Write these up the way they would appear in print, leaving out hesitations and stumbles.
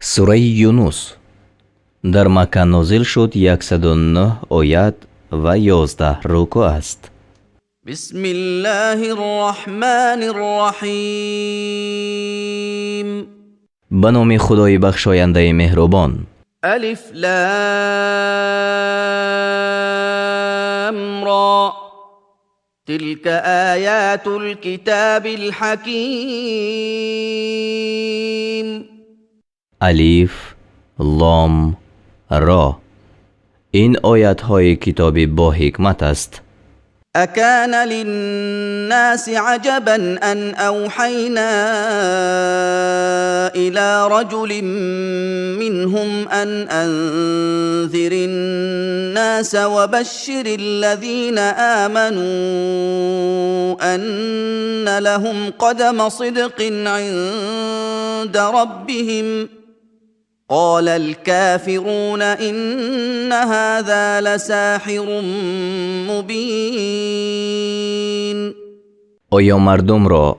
Сураи Юнус дар Макка нозил шуд, 109 оят ва 11 рукӯъ аст. بسم الله الرحمن الرحيم. Ба номи Худои бахшояндаи меҳрубон. ألف لام را، تلك آيات الكتاب الحكيم. Алиф, Лом, Ро. Ин оятҳои китоби боҳикмат аст. أكان للناس عجبا أن أوحينا إلى رجل منهم أن أنذر الناس وبشر الذين آمنوا أن لهم قدم صدق عند ربهم. قال الكافرون إن هذا لساحر مبين. Оё мардумро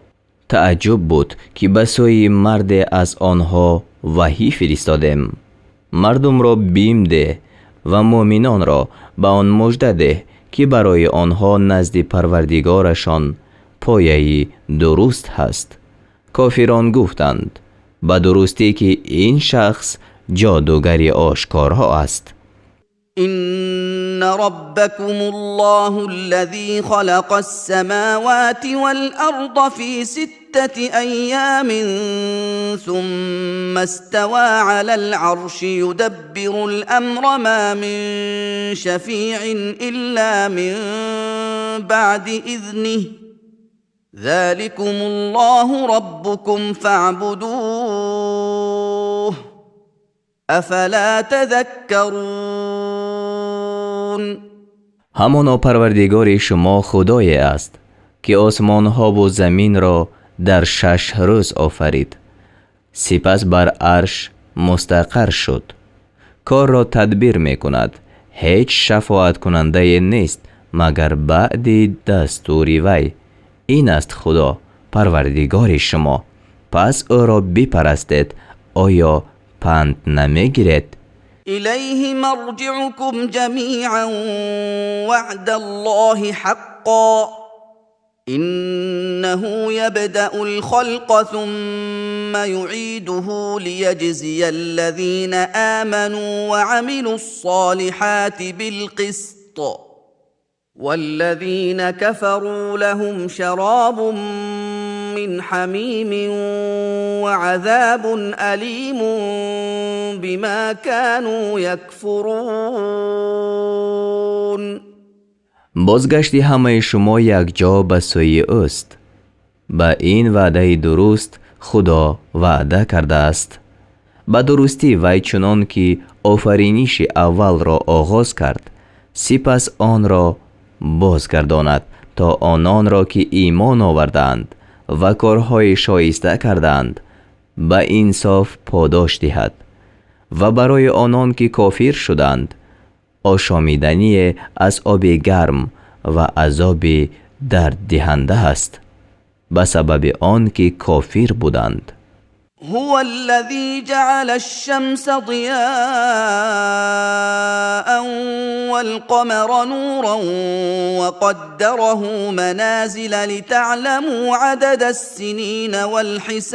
тааҷҷуб буд, ки ба сӯи марде аз онҳо ваҳӣ фиристодем: мардумро бим деҳ ва муъминонро ба он мужда деҳ, ки барои онҳо назди Парвардигорашон пояи дуруст ҳаст? Кофирон гуфтанд: ба дурустӣ, ки ин шахс ҷодугари ошкорҳо аст. إن ربكم الله الذي خلق السماوات والأرض في ستة أيام ثم استوى على العرش، يدبر الأمر، ما من شفيع إلا من بعد إذنه. ذلكم الله ربكم فاعبدوه، أفلا تذكرون. Ҳамоно Парвардигори шумо Худое аст, ки осмонҳову заминро дар 6 рӯз офарид, сипас бар арш мустақар шуд, корро тадбир мекунад. Ҳеҷ шафоаткунандае нест, магар баъди дастури вай. Ин аст Худо, Парвардигори шумо, пас ӯро бипарастед. Оё панд намегиред? إليه مرجعكم جميعا، وعد الله حقا. إنه يبدأ الخلق ثم يعيده ليجزي الذين آمنوا وعملوا الصالحات بالقسط، والذين كفروا لهم شراب من حميم وعذاب أليم بما كانوا يكفرون. Бозгашти ҳамаи шумо якҷо ба сӯи ӯст. Ба ин ваъдаи дуруст Худо ваъда кардааст. Ба дурустӣ, вай чунон ки офариниши аввалро оғоз кард, сипас онро бозгардонад, то ононро, ки имон овардаанд ва корҳои шоиста кардаанд, ба инсоф подош диҳад ва барои онон, ки кофир шуданд, ошомидание аз оби гарм ва азоби дарддиҳанда аст ба сабаби он ки кофир буданд. هو الذي جعل الشمس ضياء والقمر نورا وقدره منازل لتعلموا عدد السنين والحساب.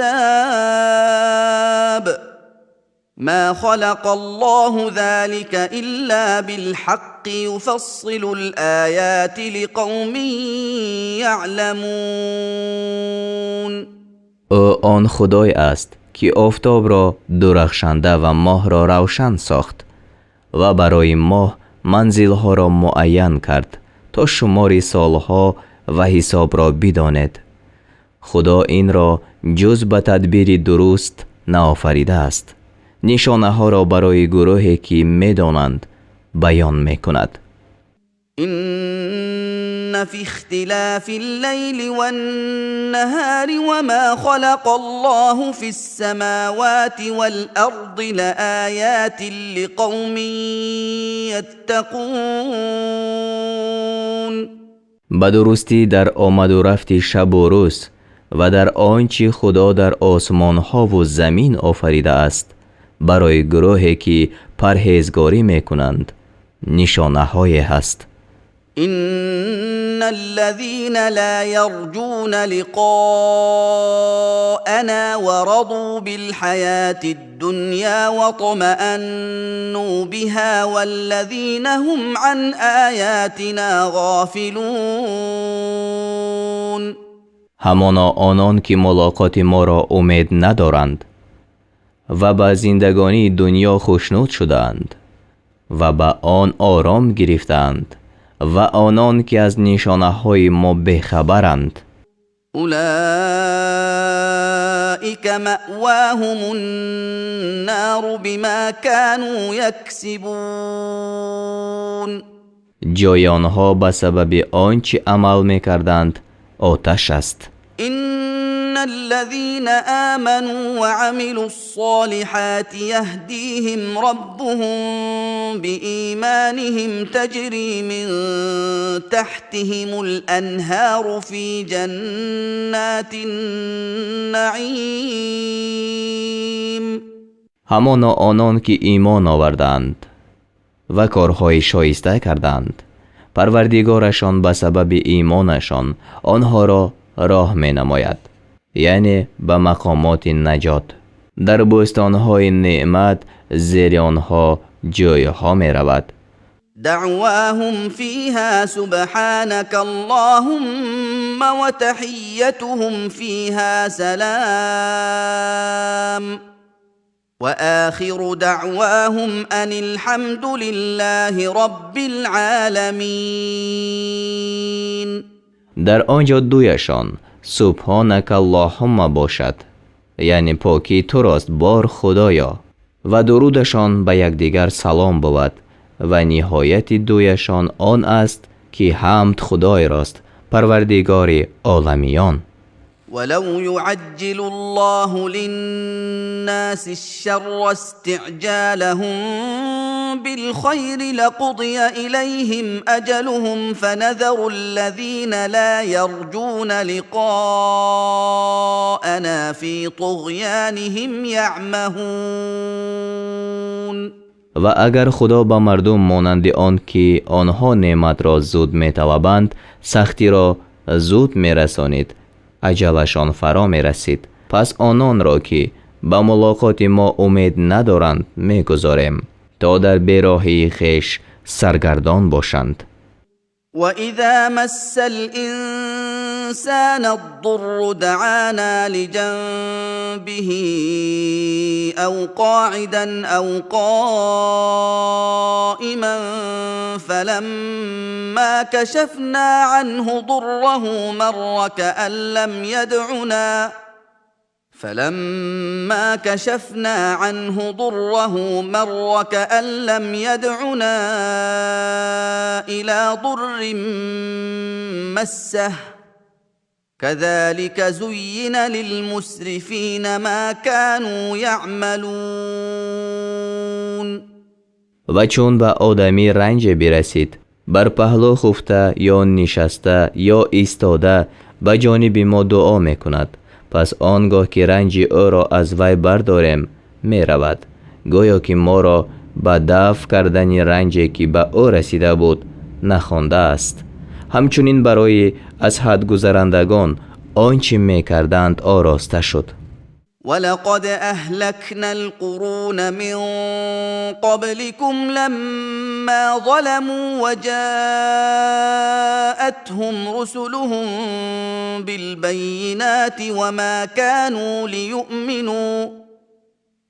ما خلق الله ذلك إلا بالحق، يفصل الآيات لقوم يعلمون. Ӯ он Худое аст, ки офтобро дурахшанда ва моҳро равшан сохт ва барои моҳ манзилҳоро муайян кард, то шумори солҳо ва ҳисобро бидонед. Худо инро ҷуз ба тадбири дуруст наофаридааст. Нишонаҳоро барои гурӯҳе, ки медонанд, баён мекунад. إن في اختلاف الليل والنهار وما خلق الله في السماوات والأرض لآيات لقوم يتقون. Ба дурустӣ, дар омаду рафти шабу рӯз ва дар он чӣ Худо дар осмонҳову замин офаридааст. Барои гурӯҳе ки парҳезгорӣ мекунанд, нишонаҳое ҳаст. إن الذين لا يرجون لقاءنا ورضوا بالحياة الدنيا واطمأنوا بها والذين هم عن آياتنا غافلون. Ҳамоно онон ки мулоқоти моро умед надоранд ва ба зиндагонии дунё хушнуд шудаанд ва ба он ором гирифтаанд ва онон ки аз нишонаҳои мо бехабаранд. أولئك مأواهم النار بما كانوا يكسبون. Ҷои онҳо ба сабаби он чӣ амал мекарданд оташ аст. إن الذين آمنوا وعملوا الصالحات يهديهم ربهم بإيمانهم، تجري من تحتهم الأنهار في جنات النعيم. Ҳамоно онон ки имон овардаанд ва корҳои шоиста кардаанд, Парвардигорашон ба сабаби имонашон онҳоро роҳ менамояд, яъне ба мақомоти наҷот. Дар бӯстонҳои неъмат зери онҳо ҷӯйҳо меравад. دعواهم فيها سبحانك اللهم وتحيتهم فيها سلام، وآخر دعواهم أن الحمد لله رب العالمين. Дар он ҷо дуояшон субҳонакаллоҳумма бошад, яъне покӣ турост, бор Худоё, ва дурудашон ба якдигар салом бувад ва ниҳояти дуояшон он аст ки ҳамд Худойрост, Парвардигори оламиён. ولو يعجل الله للناس الشر استعجالهم بالخير لقضي إليهم أجلهم، فنذر الذين لا يرجون لقاءنا في طغيانهم يعمهون. Ва агар Худо ба мардум монанди он ки онҳо неъматро зуд металабанд, сахтиро зуд мерасонид, аҷалашон фаро мерасид. Пас ононро ки ба мулоқоти мо умед надоранд, мегузорем, то дар бероҳии хеш саргардон бошанд. وإذا مس الإنسان الضر دعانا لجنبه أو قاعدا أو قائما، فلما كشفنا عنه ضره مر كأن لم يدعنا فلما كشفنا عنه ضره مر كأن لم يدعنا إلى ضر مسه، كذلك زين للمسرفين ما كانوا يعملون. Ва чун ба одамӣ ранҷе бирасид, бар паҳлӯ хуфта ё нишаста ё истода ба ҷониби мо дуо мекунад. Пас он гоҳ ки ранҷи ӯро аз вай бардорем, меравад, гӯё ки моро ба дафъ кардани ранҷе ки ба ӯ расида буд нахондааст. Ҳамчунин барои аз ҳад гузарандагон он чӣ мекарданд ороста шуд. ولقد أهلكنا القرون من قبلكم لما ظلموا وجاءتهم رسلهم بالبينات وما كانوا ليؤمنوا،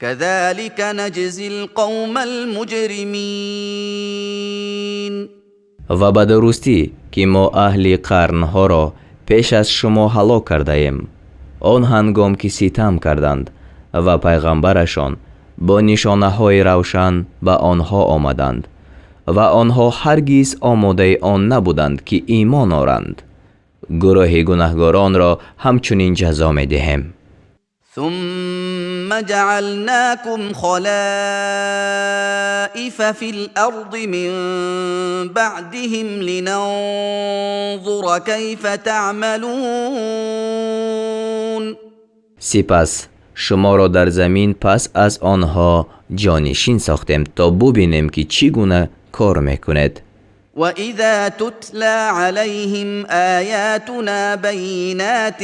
كذلك نجزي القوم المجرمين. Ва ба дурустӣ ки мо аҳли қарнҳоро пеш аз шумо ҳалок кардаем, он ҳангом ки ситам карданд ва пайғамбарашон бо нишонаҳои равшан ба онҳо омаданд ва онҳо ҳаргиз омодаи он набуданд ки имон оранд. Гурӯҳи гунаҳгоронро ҳамчунин ҷазо медиҳем. ثم جعلناكم خلائف في الأرض من بعدهم لننظر كيف تعملون. Сипас Шуморо дар замин пас аз онҳо ҷонишин сохтем, то бубинем, ки чӣ гуна кор мекунед. وإذا تتلى عليهم آياتنا بينات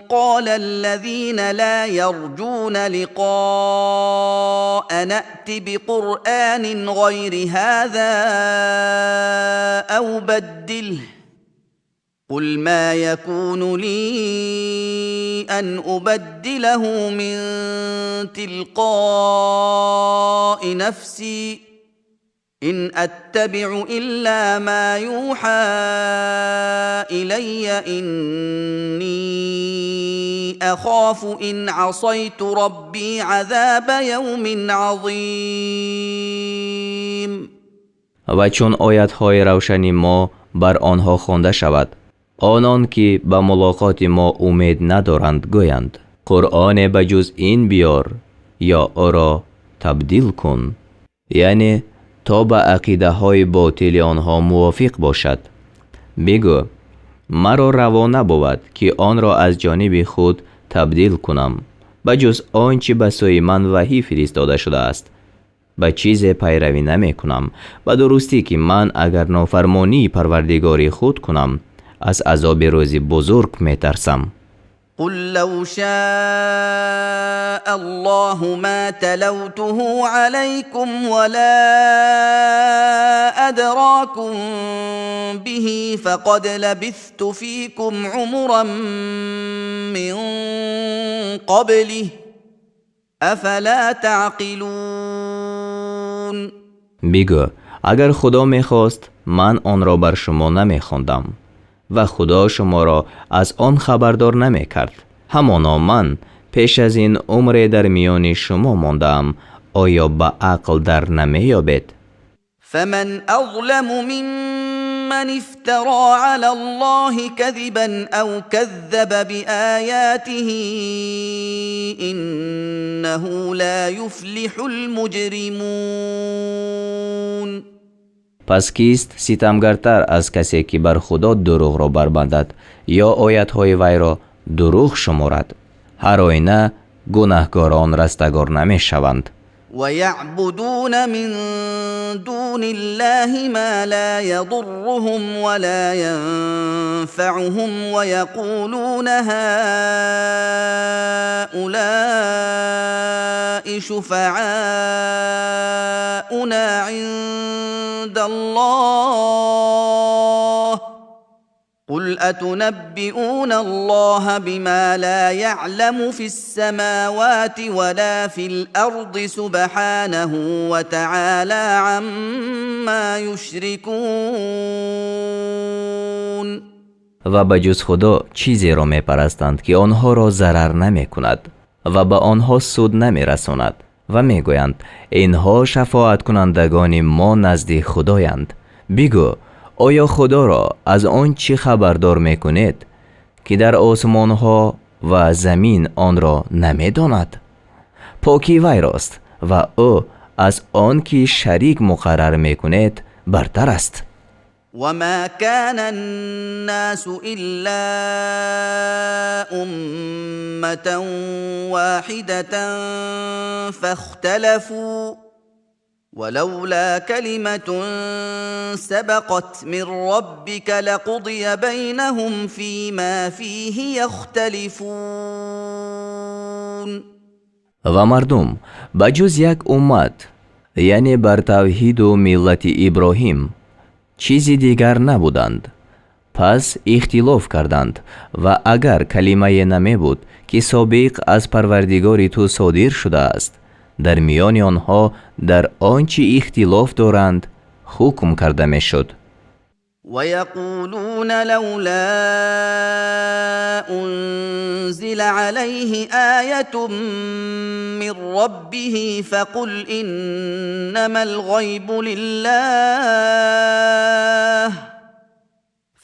قال الذين لا يرجون لقاء نأت بقرآن غير هذا أو بدله قل ما يكون لي أن أبدله من تلقاء نفسي إن أتبع إلا ما يوحى إلي إني أخاف إن عصيت ربي عذاب يوم عظيم. Ва чун оятҳои равшани мо бар онҳо хонда шавад, онон ки ба мулоқоти мо умед надоранд, гӯянд: «Қуръоне ба ҷуз ин биёр ё ӯро табдил кун», яъне то ба ақидаҳои ботили онҳо мувофиқ бошад. Бигӯ: «Маро раво набувад, ки онро аз ҷониби худ табдил кунам. Ба ҷуз он чӣ ба сӯи ман ваҳӣ фиристода шудааст, ба чизе пайравӣ намекунам. Ба дурустӣ, ки ман агар нофармонии парвардигори худ кунам, аз азоби рӯзи бузург метарсам». قل لو شاء الله ما تلوته عليكم ولا أدراكم به فقد لبثت فيكم عمرا من قبله أفلا تعقلون. Бигӯ: «Агар Худо мехост, ман онро бар шумо намехондам ва Худо шуморо аз он хабардор намекард. Ҳамоно ман пеш аз ин умре дар миёни шумо мондаам. Оё ба ақл дар намеёбед?» فمن أظلم ممن افترى على الله كذبا أو كذب بآياته إنه لا يفلح المجرمون. Пас кист ситамгартар аз касе, ки бар Худо дурӯғро барбандад ё оятҳои вайро дурӯғ шуморад? Ҳар оина гунаҳкорон растагор намешаванд. ويعبدون من دون الله ما لا يضرهم ولا ينفعهم ويقولون هؤلاء شفعاؤنا عند الله قل أتنبئون الله بما لا يعلم في السماوات ولا في الأرض سبحانه وتعالى عما يشركون. Ва ба ҷуз Худо чизеро мепарастанд, ки онҳоро зарар намекунад ва ба онҳо суд намерасонад, ва мегӯянд: «Инҳо шафоаткунандагони мо назди Худоянд». Бигӯ: «Оё Худоро аз он чӣ хабардор мекунед, ки дар осмонҳо ва замин онро намедонад? Покӣ вайрост ва ӯ аз он ки шарик муқаррар мекунед, бартар аст». وما كان الناس إلا أمة واحدة فاختلفوا ولولا كلمة سبقت من ربك لقضي بينهم فيما فيه يختلفون. Ва мардум ба ҷуз як уммат, яъне бар тавҳиду миллати Иброҳим, чизи дигар набуданд. Пас ихтилоф карданд, ва агар калимае намебуд, ки собиқ аз Парвардигори ту содир шудааст, дар миёни онҳо дар он чӣ ихтилоф доранд, ҳукм карда мешуд. ويقولون لولا أنزل عليه آية من ربه فقل إنما الغيب لله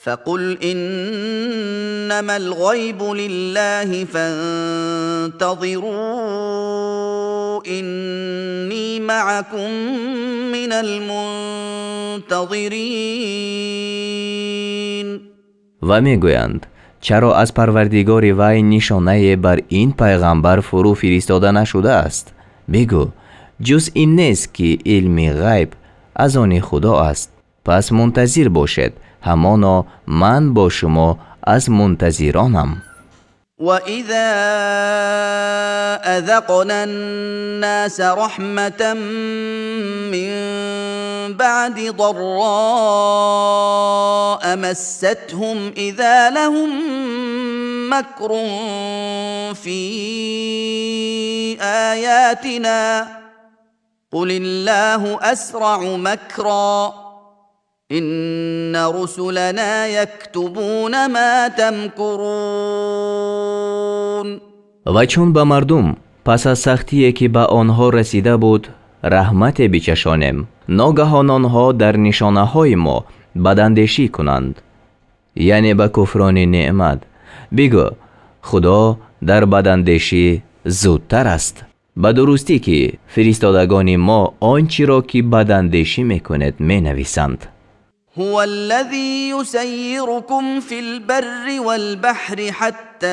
فقل إنما الغيب لله فانتظروا إني معكم من المنتظرين. Ва мегӯянд: Чаро аз Парвардигори вай нишонае бар ин пайғамбар фурӯ фиристода нашудааст? Бигӯ: ҷуз ин нест, ки илми ғайб аз они Худо аст. Пас мунтазир бошед, ҳамоно ман бо шумо аз мунтазиронам. وإذا أذقنا الناس رحمة من بعد ضراء مستهم إذا لهم مكر في آياتنا قل الله أسرع مكرا إن رسلنا يكتبون ما تمكرون. Ва чун ба мардум пас аз сахтие, ки ба онҳо расида буд, раҳмате бичашонем, ногаҳон онҳо дар нишонаҳои мо бадандешӣ кунанд, яъне ба куфрони неъмат. Бигӯ: Худо дар бадандешӣ зудтар аст. Ба дурустӣ, ки фиристодагони мо он чиро, ки бадандешӣ мекунед, менависанд. هو الذي يسيركم في البر والبحر حتى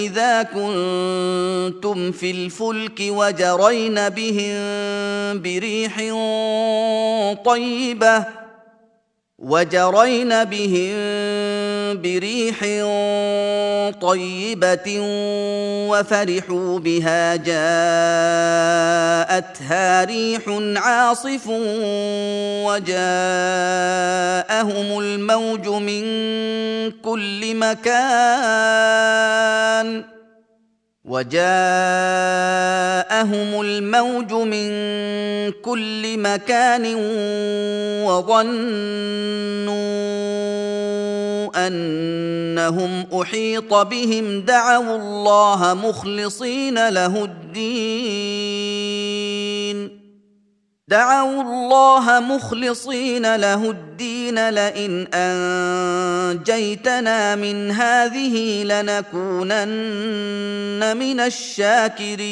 إذا كنتم في الفلك وجرين بهم بريح طيبة وفرحوا بها جاءتها ريح عاصف وجاءهم الموج من كل مكان وظنوا أنهم أحيط بهم دعوا الله مخلصين له الدين لئن أنجيتنا من هذه لنكونن من الشاكرين.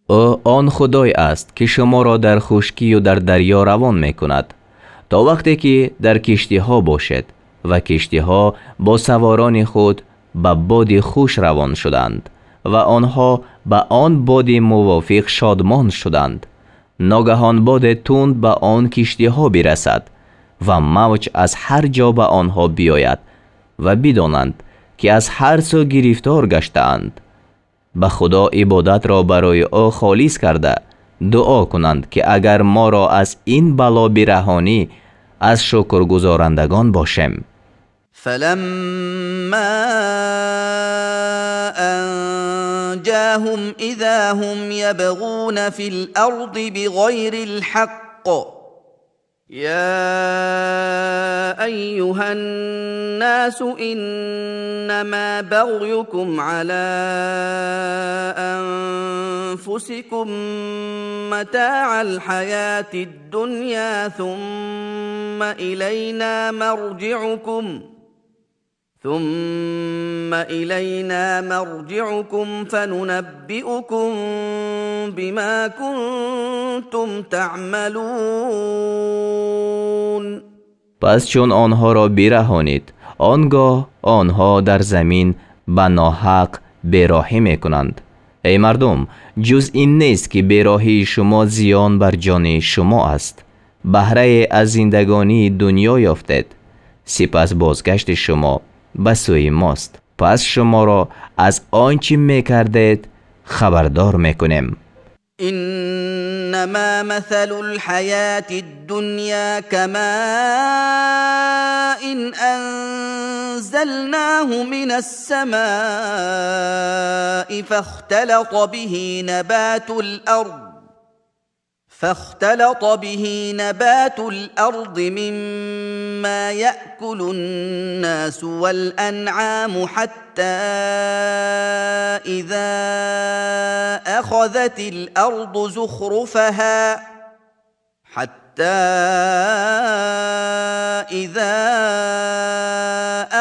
Ӯ он Худой аст, ки шуморо дар хушкию дар дарё равон мекунад, то вақте ки дар киштиҳо бошед ва киштиҳо бо саворони худ ба боди хуш равон шуданд ва онҳо ба он боди мувофиқ шодмон шуданд. Ногаҳон боде тунд ба он киштиҳо бирасад ва мавҷ аз ҳар ҷо ба онҳо биёяд ва бидонанд, ки аз ҳар сӯ гирифтор гаштаанд. Ба Худо ибодатро барои ӯ холис карда дуо кунанд, ки агар моро аз ин бало бираҳонӣ, аз шукргузорандагон бошем. فلما أنجاهم إذا هم يبغون في الأرض بغير الحق يا أيها الناس إنما بغيكم على أنفسكم متاع الحياة الدنيا ثم إلينا مرجعكم فننبئكم بما كنتم تعملون. Пас чун онҳоро бираҳонид, он гоҳ онҳо дар замин ба ноҳақ бероҳӣ мекунанд. Эй мардум, ҷуз ин нест, ки бероҳии шумо зиён бар ҷони шумо аст. Баҳрае аз зиндагонии дунё ёфтед, сипас бозгашти шумо ба сӯи мост, пас шуморо аз он чӣ мекардед хабардор мекунем. إنما مثل الحياة الدنيا كماء أنزلناه من السماء فاختلط به نبات الأرض مما يأكل الناس والأنعام حتى إذا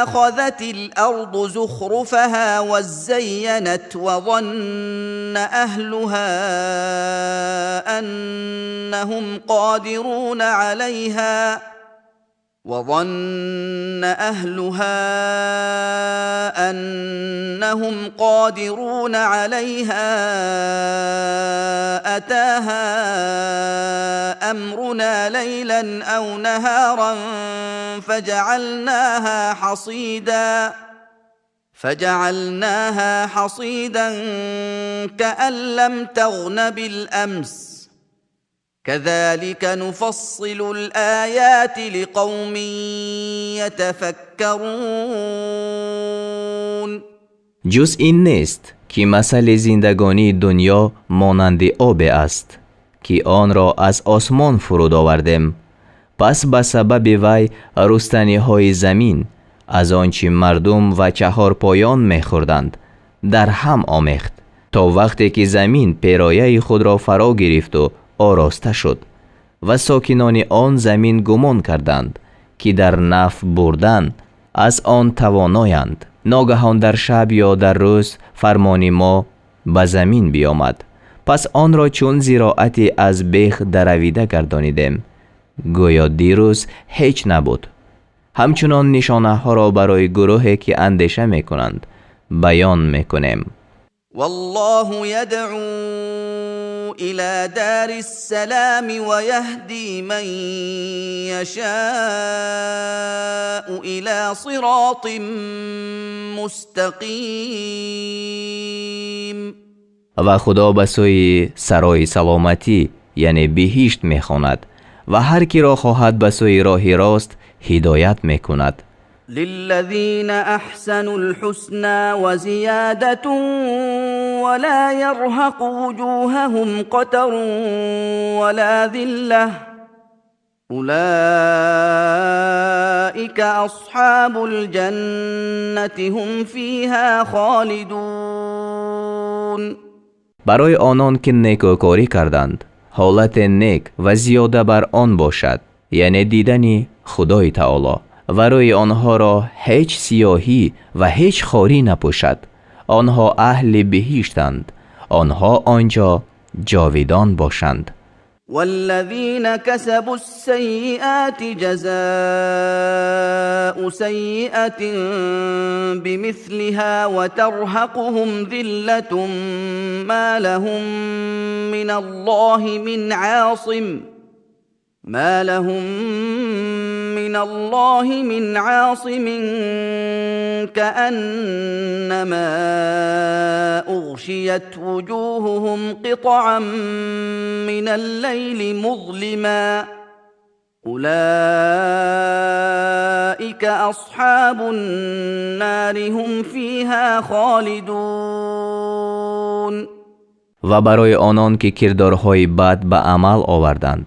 أخذت الأرض زخرفها وزينت وظن أهلها أنهم وظن أهلها أنهم قادرون عليها أتاها أمرنا ليلا أو نهارا فجعلناها حصيدا كأن لم تغن بالأمس كذلك نفصل الآيات لقوم يتفكرون. Ҷуз ин нест, ки масали зиндагонии дунё монанди обе аст, ки онро аз осмон фуруд овардем. Пас ба сабаби вай рустаниҳои замин аз он чӣ мардум ва чаҳорпоён мехӯрданд дар ҳам омехт, то вақте ки замин перояи худро фаро гирифту ороста шуд ва сокинони он замин гумон карданд, ки дар нафъ бурдан аз он тавоноянд. Ногаҳон дар шаб ё дар рӯз фармони мо ба замин биёмад, пас онро чун зироати аз бех даравида гардонидем, гӯё дирӯз ҳеҷ набуд. Ҳамчунон нишонаҳоро барои гурӯҳе, ки андеша мекунанд, баён мекунем. والله يدعو إلى دار السلام ويهدي من يشاء إلى صراط مستقيم. Ва Худо ба сӯи сарои саломатӣ, яъне биҳишт, мехонад ва ҳар киро хоҳад ба сӯи роҳи рост ҳидоят мекунад. للذين أحسنوا الحسنى وزيادة ولا يرهق وجوههم قتر ولا ذلة أولئك أصحاب الجنة هم فيها خالدون. Барои онон, ки некӯкорӣ карданд, ҳолате нек ва зиёда бар он бошад, яъне дидани Худои Таоло, ва рӯи онҳоро ҳеҷ сиёҳӣ ва ҳеҷ хорӣ напӯшад. Онҳо аҳли биҳиштанд, онҳо он ҷо ҷовидон бошанд. والذين كسبوا السيئات جزاء سيئة بمثلها وترهقهم ذلة ما لهم من الله من عاصم كأنما أغشيت وجوههم قطعا من الليل مظلما أولئك أصحاب النار هم فيها خالدون. Ва барои онон, ки кирдорҳои бад ба амал оварданд,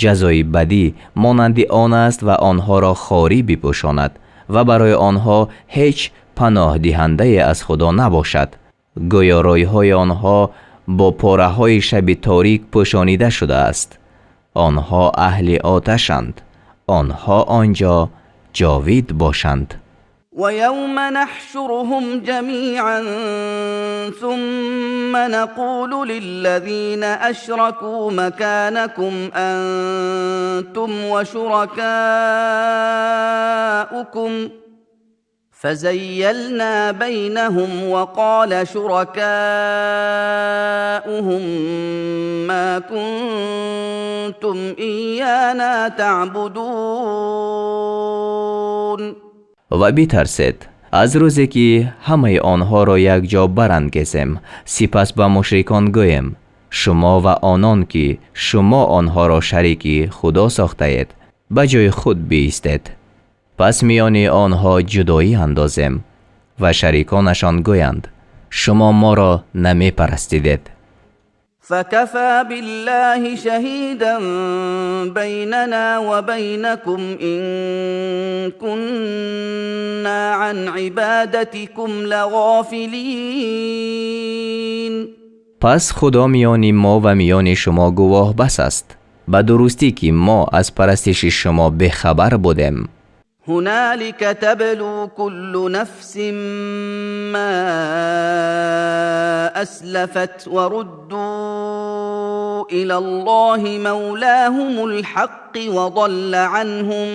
ҷазои бадӣ монанди он аст ва онҳоро хорӣ бипӯшонад ва барои онҳо ҳеҷ паноҳдиҳандае аз Худо набошад, гӯё рӯйҳои онҳо бо пораҳои шаби торик пӯшонида шудааст. Онҳо аҳли оташанд, онҳо он ҷо ҷовид бошанд. ويوم نحشرهم جميعا ثم نقول للذين أشركوا مكانكم أنتم وشركاؤكم فزيلنا بينهم وقال شركاؤهم ما كنتم إيانا تعبدون. Ва битарсед аз рӯзе, ки ҳамаи онҳоро якҷо барангезем, сипас ба мушрикон гӯем: шумо ва онон, ки шумо онҳоро шарики Худо сохтаед, ба ҷои худ биистед. Пас миёни онҳо ҷудоӣ андозем ва шариконашон гӯянд: шумо моро намепарастидед. فكفى بالله شهيدا بيننا وبينكم إن كنا عن عبادتكم لغافلين. Пас Худо миёни мо ва миёни шумо гувоҳ бас аст, ба дурустӣ, ки мо аз парастиши шумо бехабар будем. هنالك تبلو كل نفس ما أسلفت وردوا إلى الله مولاهم الحق وضل عنهم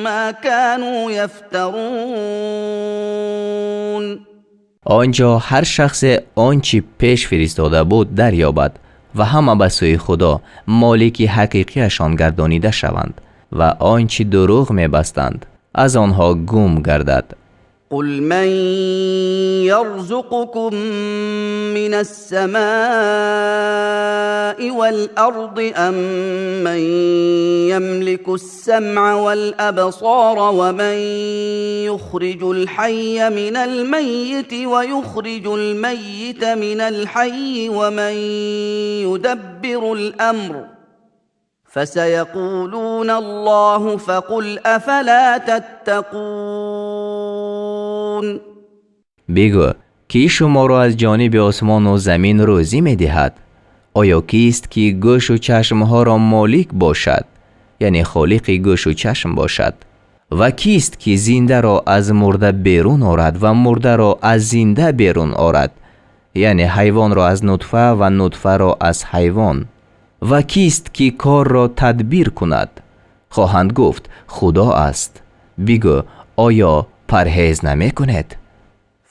ما كانوا يفترون. Он ҷо ҳар шахсе он чӣ пеш фиристода буд дарёбад ва ҳама ба сӯи Худо, молики ҳақиқиашон гардонида шаванд ва он чӣ дурӯғ мебастанд, аз онҳо гум гардад. قل من يرزقكم من السماء والارض امن يملك السمع والابصار ومن يخرج الحي من الميت ويخرج الميت من الحي ومن يدبر الامر فسيقولون الله فقل افلا تتقون. Бигӯ, кӣ шуморо аз ҷониби осмону замин рӯзӣ медиҳад? Оё кист, ки гӯшу чашмҳоро молик бошад, яъне холиқи гӯшу чашм бошад? Ва кист, ки зиндаро аз мурда берун орад ва мурдаро аз зинда берун орад, яъне ҳайвонро аз нутфа ва нутфаро аз ҳайвон? Ва кист, ки корро тадбир кунад? Хоҳанд гуфт: Худо аст. Бигӯ, оё парҳез намекунед?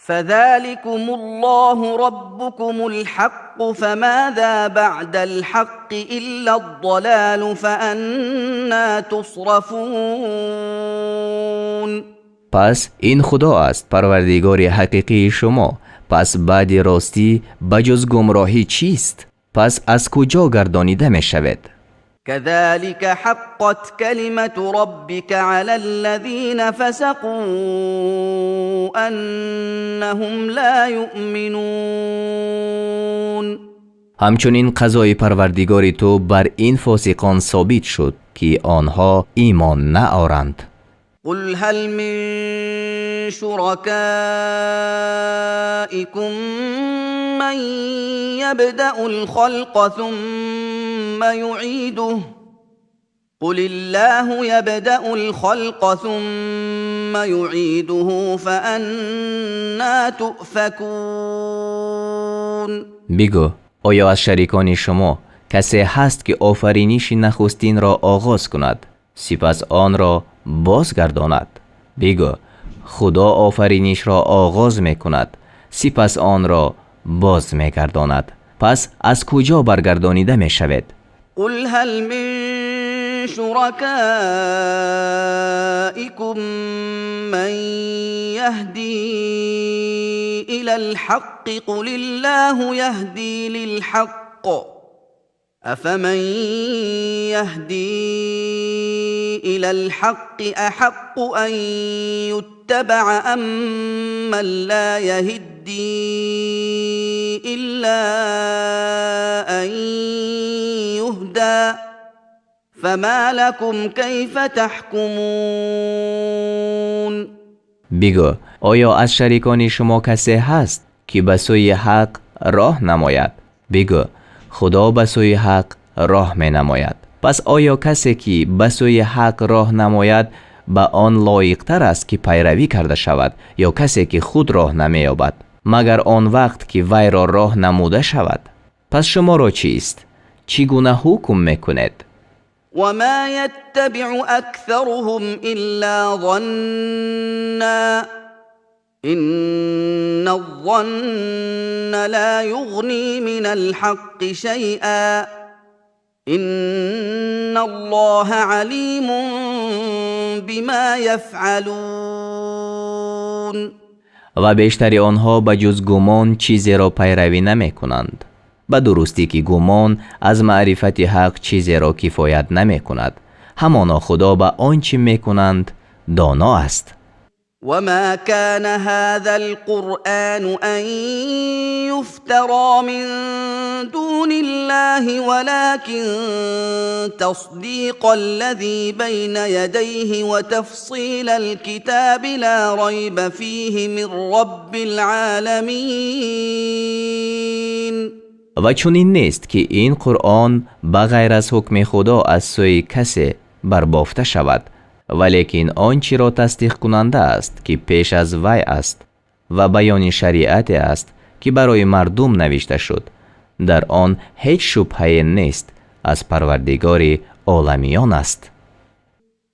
فذلكم الله ربكم الحق، فماذا بعد الحق الا الضلال، فأنى تصرفون. Пас ин Худо аст, парвардигори ҳақиқии шумо. Пас баъди ростӣ ба ҷуз гумроҳӣ чист? Пас аз куҷо гардонида мешавед? كذلك حقت كلمة ربك على الذين فسقوا أنهم لا يؤمنون. Ҳамчунин қазои парвардигори ту бар ин фосиқон собит шуд, ки онҳо имон наоранд. قل هل من شركائكم من يبدأ الخلق ثم يعيده؟ قل الله يبدأ الخلق ثم يعيده، فأنى تؤفكون. Бигӯ, оё аз шарикони шумо касе ҳаст, ки офариниши нахустинро оғоз кунад, сипас онро бозгардонад? Бигӯ, Худо офаринишро оғоз мекунад, сипас онро боз мегардонад. Пас аз куҷо баргардонида мешавед? قل هل من شركائكم من يهدي الى الحق؟ قل الله يهدي للحق. افمن يهدي الى الحق احق ان يتبع امن لا يهدي الا ان يهدى؟ فما لكم كيف تحكمون؟ Бигӯ, оё аз шарикони шумо касе ҳаст, ки ба сӯи ҳақ роҳ намояд? Бигӯ, Худо ба сӯи ҳақ роҳ менамояд. Пас оё касе, ки ба сӯи ҳақ роҳ намояд, ба он лоиқтар аст, ки пайравӣ карда шавад, ё касе, ки худ роҳ намеёбад, магар он вақт, ки вайро роҳ намуда шавад? Пас шуморо чист? Чӣ гуна ҳукм мекунед? وما يتبع اكثرهم الا ظنا، ان الظن لا يغني من الحق شيئا، ان الله عليم بما يفعلون. Ва бештари онҳо ба ҷуз гумон чизеро пайравӣ намекунанд. Ба дурустӣ, ки гумон аз маърифати ҳақ чизеро кифоят намекунад. Ҳамоно Худо ба он чӣ мекунанд доно аст. وما كان هذا القران ان يفترى من دون الله، ولكن تصديق الذي بين يديه وتفصيل الكتاب لا ريب فيه من رب العالمين. Ва чунин нест, ки ин Қуръон ба ғайр аз ҳукми Худо аз сӯи касе барбофта шавад, валекин он чиро тасдиқкунанда аст, ки пеш аз вай аст, ва баёни шариате аст, ки барои мардум навишта шуд. Дар он ҳеҷ шубҳае нест, аз Парвардигори оламиён аст.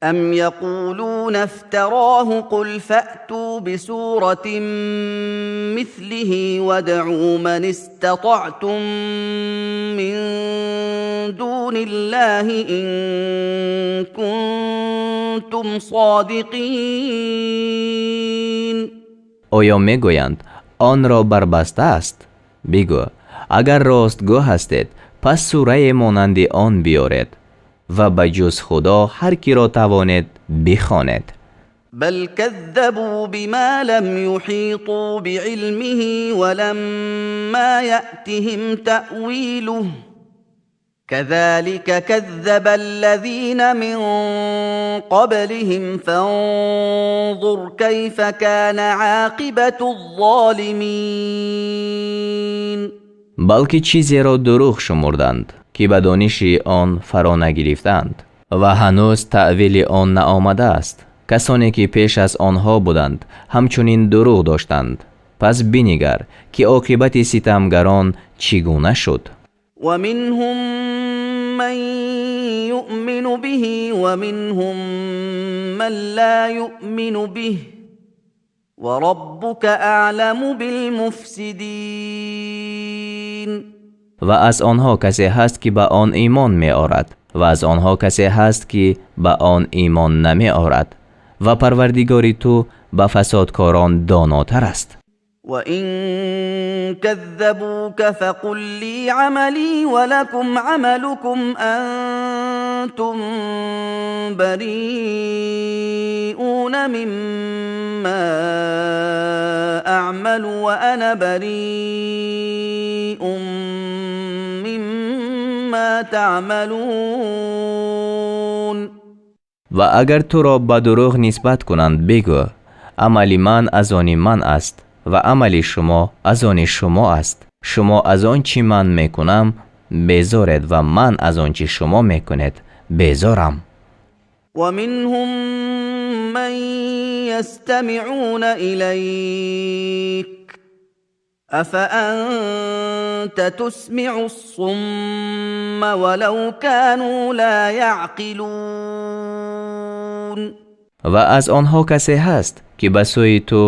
أم يقولون افتراه قل فأتوا بسورة مثله وادعوا من استطعتم من دون الله إن كنتم صادقين. Оё мегӯянд, онро барбастааст? Бигӯ: агар ростгӯ ҳастед, пас сурае монанди он биёред ва ба ҷуз Худо ҳар киро тавонед бихонед. بل كذبوا بما لم يحيطوا بعلمه ولما يأتهم تأويله كذلك كذب الذين من قبلهم فانظر كيف كان عاقبة الظالمين. Балки чизеро дурӯғ шумурданд, ки ба дониши он фаро нагирифтаанд ва ҳанӯз таъвили он наомадааст. Касоне ки пеш аз онҳо буданд, ҳамчунин дурӯғ доштанд. Пас бинигар, ки оқибати ситамгарон чӣ гуна шуд. ومنهم من يؤمن به ومنهم من لا يؤمن به وربك أعلم بالمفسدين. Ва аз онҳо касе ҳаст, ки ба он имон меорад, ва аз онҳо касе ҳаст, ки ба он имон намеорад, ва Парвардигори ту ба фасодкорон донотар аст. وإن كذبوك فقل لي عملي ولكم عملكم أنتم بريئون مما أعمل وأنا بريء مما تعملون. Ва агар туро ба дурӯғ нисбат кунанд, бигӯ: амали ман аз они ман аст ва амали шумо аз они шумо аст. Шумо аз он чӣ ман мекунам безоред ва ман аз он чӣ шумо мекунед безорам. ومنهم من يستمعون إليك أفأنت تسمع الصم ولو كانوا لا يعقلون. Ва аз онҳо касе ҳаст, ки ба сӯи ту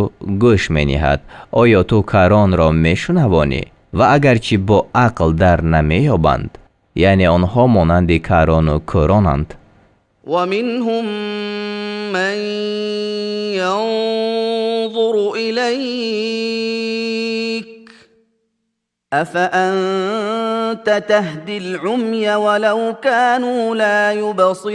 гӯш мениҳад. Оё ту каронро мешунавонӣ, ва агарчи бо ақл дар намеёбанд? Яъне онҳо монанди карону кӯронанд. ومنهم من ينظر إليك أفأنت تهدي العمي ولو كانوا لا يبصرون.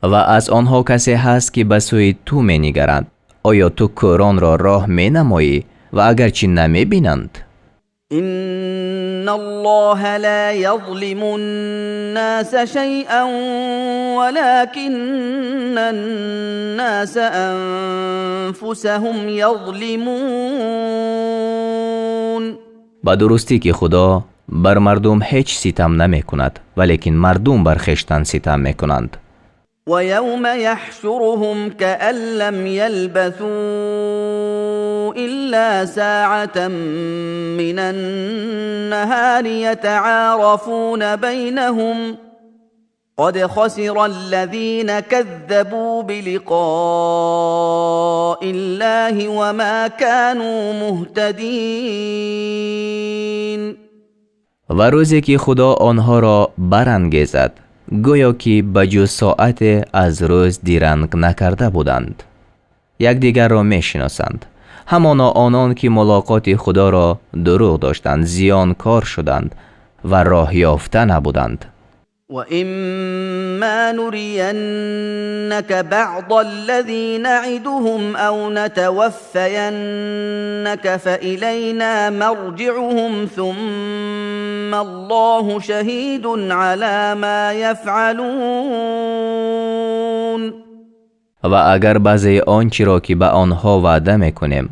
Ва аз онҳо касе ҳаст, ки ба сӯи ту менигаранд. Оё ту кӯронро роҳ менамоӣ, ва агарчи намебинанд? إن الله لا يظلم الناس شيئا ولكن الناس أنفسهم يظلمون. Ба дурустӣ, ки Худо бар мардум ҳеҷ ситам намекунад, валекин мардум бар хештан ситам мекунанд. ويوم يحشرهم كأن لم يلبثوا إلا ساعة من النهار يتعارفون بينهم قد خسر الذين كذبوا بلقاء الله وما كانوا مهتدين. Ва рӯзе ки Худо онҳоро барангезад, гӯё ки ба ҷуз соате аз рӯз диранг накарда буданд, якдигарро мешиносанд. Ҳамоно онон ки мулоқоти Худоро дурӯғ доштанд, зиёнкор шуданд ва роҳёфта набуданд. وإما نرينك بعض الذي نعدهم أو نتوفينك فإلينا مرجعهم ثم الله شهيد على ما يفعلون. Ва агар баъзеи он чиро, ки ба онҳо ваъда мекунем,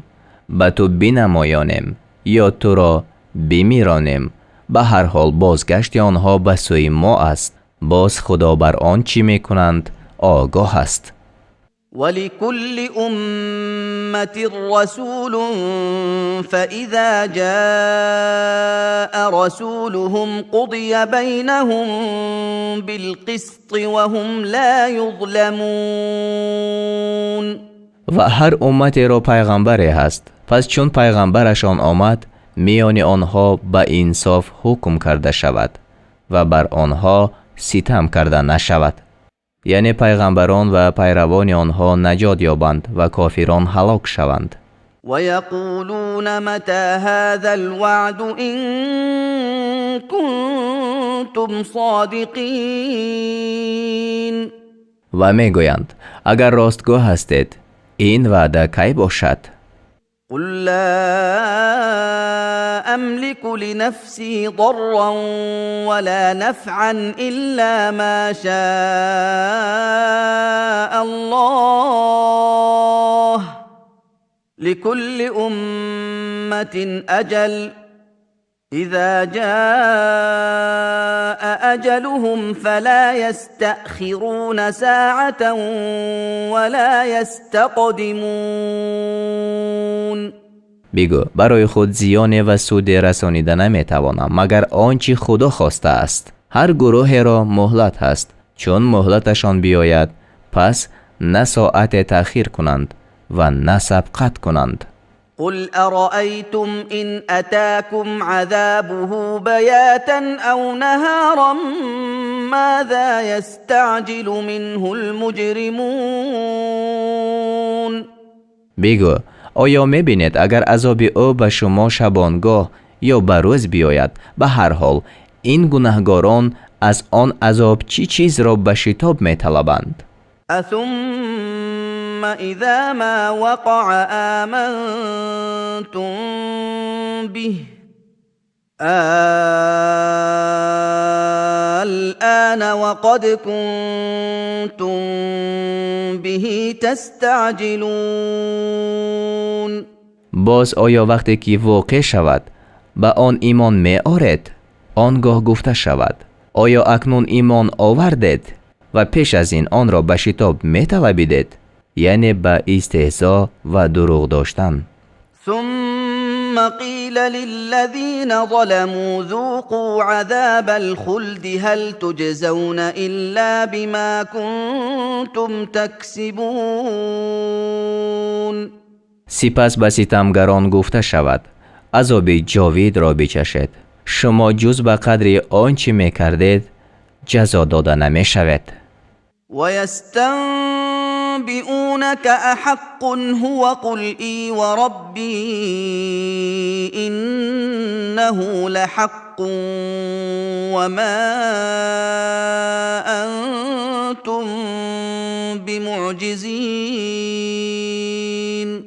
ба ту бинамоёнем ё туро бимиронем, ба ҳар ҳол бозгашти онҳо ба сӯи мо аст. Боз Худо бар он чӣ мекунанд огоҳ аст. ولكل أمة رسول فإذا جاء رسولهم قضي بينهم بالقسط وهم لا يظلمون. Ва ҳар умматеро пайғамбаре ҳаст, пас чун пайғамбарашон омад, миёни онҳо ба инсоф ҳукм карда шавад ва бар онҳо ситам карда нашавад. Яъне пайғамбарон ва пайравони онҳо наҷот ёбанд ва кофирон ҳалок шаванд. ويقولون متى هذا الوعد إن كنتم صادقين. Ва мегӯянд: агар ростгӯ ҳастед, ин ваъда кай бошад? قل لا أملك لنفسي ضرا ولا نفعا إلا ما شاء الله. لكل أمة أجل، إذا جاء أجلهم فلا يستأخرون ساعة ولا يستقدمون. Бигӯ: барои худ зиёне ва суде расонида наметавонам, магар он чӣ Худо хостааст. Ҳар гурӯҳеро муҳлат ҳаст. Чун муҳлаташон биёяд, пас на соате таъхир кунанд ва на сабқат кунанд. قل أرأيتم إن أتاكم عذابه بياتا أو نهارا ماذا يستعجل منه المجرمون. Бигӯ: оё мебинед, агар азоби ӯ ба шумо шабонгоҳ ё ба рӯз биёяд, ба ҳар ҳол ин гунаҳгорон аз он азоб чӣ чизро ба шитоб металабанд? أثم إذا ما وقع آمنتم به؟ الآن وقد كنتم به تستعجلون. Боз оё вақте ки воқеъ шавад, ба он имон меоред? Он гоҳ гуфта шавад: оё акнун имон овардед ва пеш аз ин онро ба шитоб металабидед? Яъне ба истеҳзо ва дурӯғ доштан. ثم قيل للذين ظلموا ذوقوا عذاب الخلد هل تجزون إلا بما كنتم تكسبون. Сипас ба ситамгарон гуфта шавад: азоби ҷовидро бичашед. Шумо ҷуз ба қадри он чӣ мекардед ҷазо дода намешавед. ويستنبئونك أحق هو؟ قل إي وربي إنه لحق وما أنتم بمعجزين.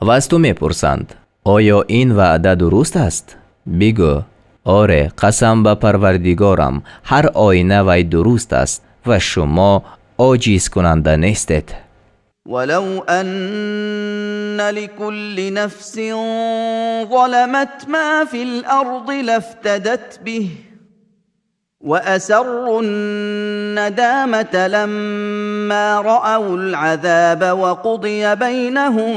Ва аз ту мепурсанд: оё ин ваъда дуруст аст? Бигӯ: оре, қасам ба Парвардигорам, ҳар оина вай дуруст аст ва шумо оҷизкунанда нестед. ولو أن لكل نفس ظلمت ما في الأرض لافتدت به، وأسروا الندامة لما رأوا العذاب وقضي بينهم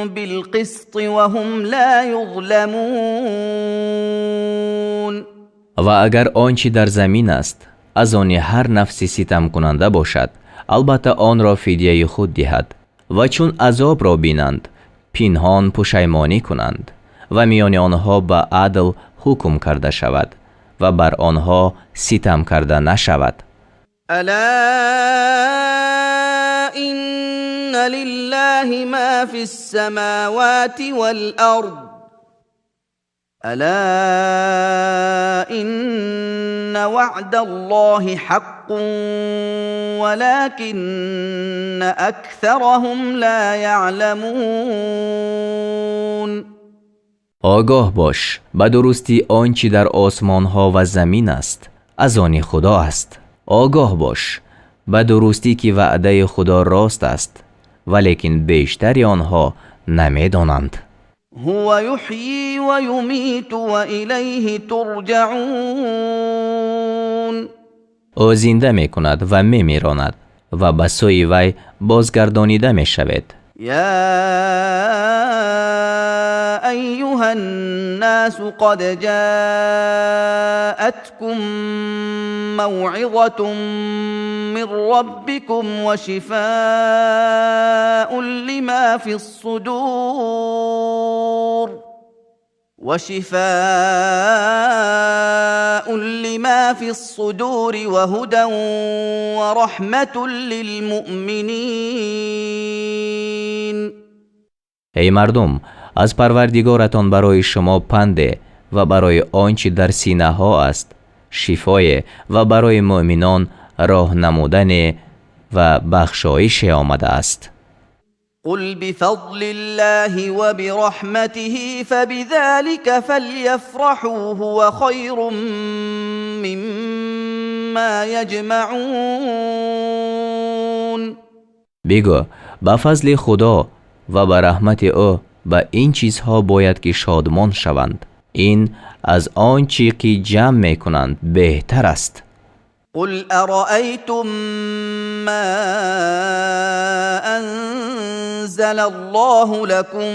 بالقسط وهم لا يظلمون. Ва агар он чӣ дар замин аст аз они ҳар нафси ситамкунанда бошад, албатта онро фидияи худ диҳад. Ва чун азобро бинанд, пинҳон пушаймонӣ кунанд ва миёни онҳо ба адл ҳукм карда шавад ва бар онҳо ситам карда нашавад. ألا إن لله ما في السماوات والأرض، ألا إن وعد الله حق ولكن أكثرهم لا يعلمون. Огоҳ бош, ба дурустӣ он чӣ дар осмонҳо ва замин аст, аз они Худо аст. Огоҳ бош, ба дурустӣ ки ваъдаи Худо рост аст, валекин бештари онҳо намедонанд. هو يحيي ويميت وإليه ترجعون. Ӯ зинда мекунад ва мемиронад Ва ба сӯи вай бозгардонида мешавед. يا أيها الناس قد جاءتكم موعظة من ربكم وشفاء لما في الصدور وهدى ورحمة للمؤمنين. Эй мардум, аз Парвардигоратон барои шумо панде ва барои он чӣ дар синаҳо аст шифое ва барои муъминон роҳ намудане ва бахшоише омадааст. قل بفضل الله وبرحمته فبذلك فليفرحوا هو خير مما يجمعون. Бигӯ: ба фазли Худо ва ба раҳмати ӯ ба ин чизҳо бояд ки шодмон шаванд, ин аз он чӣ ки ҷамъ мекунанд беҳтар аст. قل ارايتم ما انزل الله لكم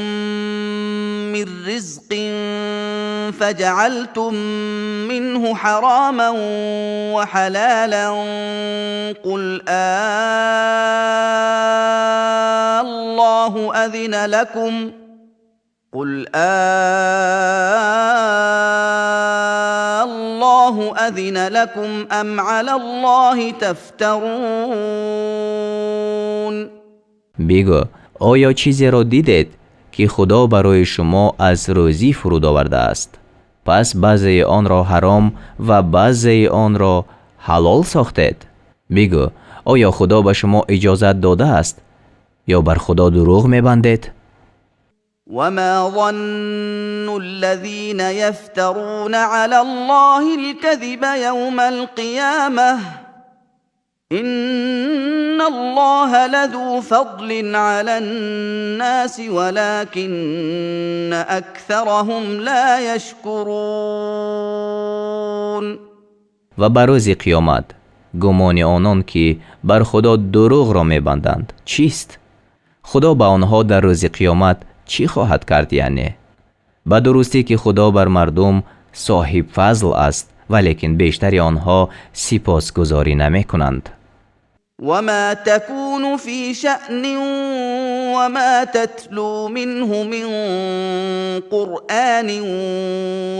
من رزق فجعلتم منه حراما وحلالا قل الله اذن لكم قل الله اذن لكم ام على الله تفترون. Бигӯ: оё чизеро дидед, ки Худо барои шумо аз рӯзӣ фуруд овардааст, пас баъзеи онро ҳаром ва баъзеи онро ҳалол сохтед? Бигӯ: оё Худо ба шумо иҷозат додааст ё бар Худо дурӯғ мебандед? وما ظن الذين يفترون على الله الكذب يوم القيامه ان الله لذو فضل على الناس ولكن اكثرهم لا يشكرون. Ва ба рӯзи қиёмат гумони онон, ки бар Худо дурӯғро мебанданд, чист? Худо ба онҳо дар рӯзи қиёмат чӣ хоҳад кард? Яъне ба дурустӣ, ки Худо бар мардум соҳибфазл аст, валекин бештари онҳо сипосгузорӣ намекунанд. وما تكون في شأن وما تتلو منه من قرآن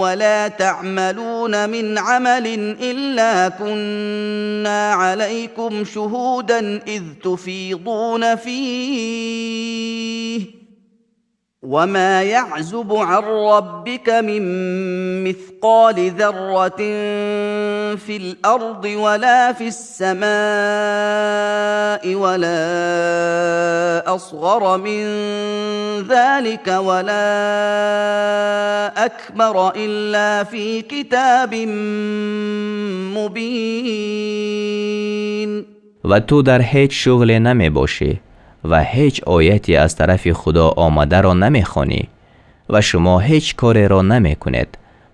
ولا تعملون من عمل إلا كنا عليكم شهودا إذ تفيضون فيه وما يعزب عن ربك من مثقال ذرة في الأرض ولا في السماء ولا أصغر من ذلك ولا أكبر إلا في كتاب مبين. Ва ту дар ҳеҷ шуғле намебошӣ ва ҳеҷ ояте аз тарафи Худо омадаро намехонӣ ва шумо ҳеҷ кореро намекунед,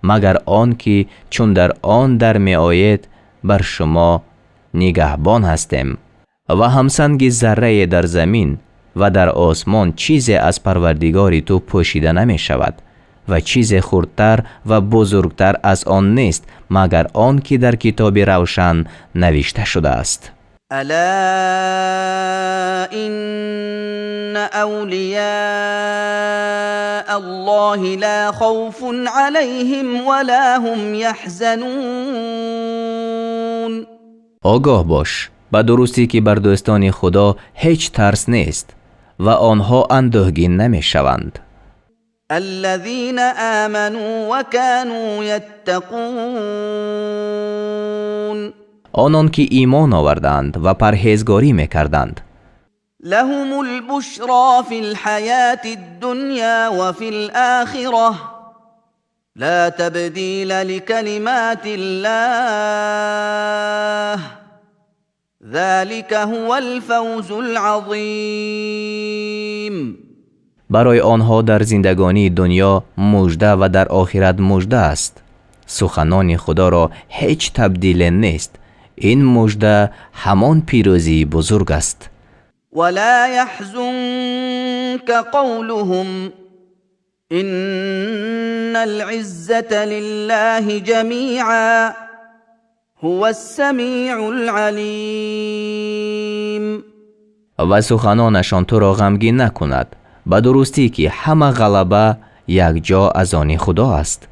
магар он ки чун дар он дар меоед, бар шумо нигаҳбон ҳастем. Ва ҳамсанги заррае дар замин ва дар осмон чизе аз Парвардигори ту пӯшида намешавад ва чизе хурдтар ва бузургтар аз он нест, магар он ки дар китоби равшан навишта шудааст. ألا إن أولياء الله لا خوف عليهم ولا هم يحزنون. Огоҳ бош, ба дурустӣ, ки бар дӯстони Худо ҳеҷ тарс нест ва онҳо андӯҳгин намешаванд. الذين آمنوا وكانوا يتقون. Онон ки имон оварданд ва парҳезгорӣ мекарданд. لهم البشرى في الحياة الدنيا وفي الآخرة لا تبديل لكلمات الله ذلك هو الفوز العظيم. Барои онҳо дар зиндагонии дунё мужда ва дар охират мужда аст. Суханони Худоро ҳеҷ табдиле нест. Ин мужда ҳамон пирӯзии бузург аст. ولا يحزنك قولهم إن العزة لله جميعا هو السميع العليم. Ва суханонашон туро ғамгин накунад. Ба дурустӣ, ки ҳама ғалаба якҷо аз они Худо аст.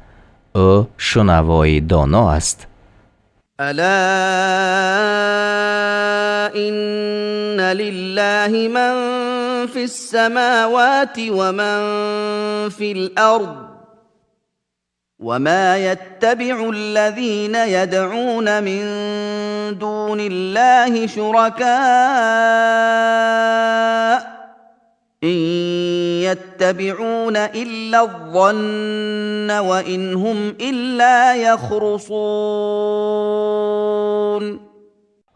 Ӯ шунавои доно аст. ألا إن لله من في السماوات ومن في الأرض وما يتبع الذين يدعون من دون الله شركاء إن يتبعون إلا الظن وإن هم إلا يخرصون.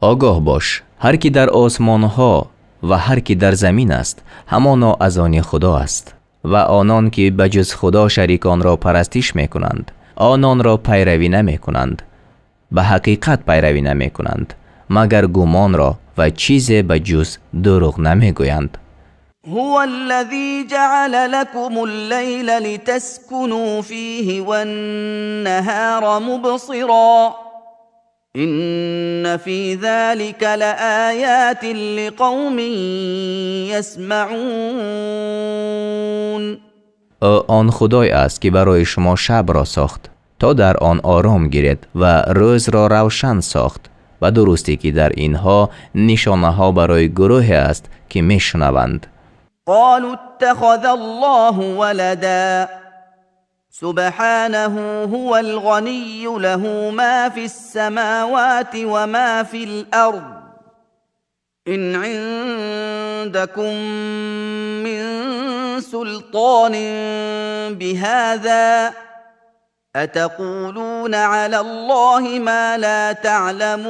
Огоҳ бош, ҳар ки дар осмонҳо ва ҳар ки дар замин аст, ҳамоно аз они Худо аст. Ва онон ки ба ҷуз Худо шариконро парастиш мекунанд, ононро пайравӣ намекунанд, ба ҳақиқат пайравӣ намекунанд, магар гумонро, ва чизе ба ҷуз дурӯғ намегӯянд. هو الذي جعل لكم الليل لتسكنوا فيه والنهار مبصرا إن في ذلك لآيات لقوم يسمعون. Ӯ он Худое аст, ки барои шумо шабро сохт, то дар он ором гиред, ва рӯзро равшан сохт. Ба дурустӣ, ки дар инҳо нишонаҳо барои гурӯҳе аст, ки мешунаванд. قالوا اتخذ الله ولدا سبحانه هو الغني له ما في السماوات وما في الارض ان عندكم من سلطان بهذا اتقولون على الله ما لا تعلمون.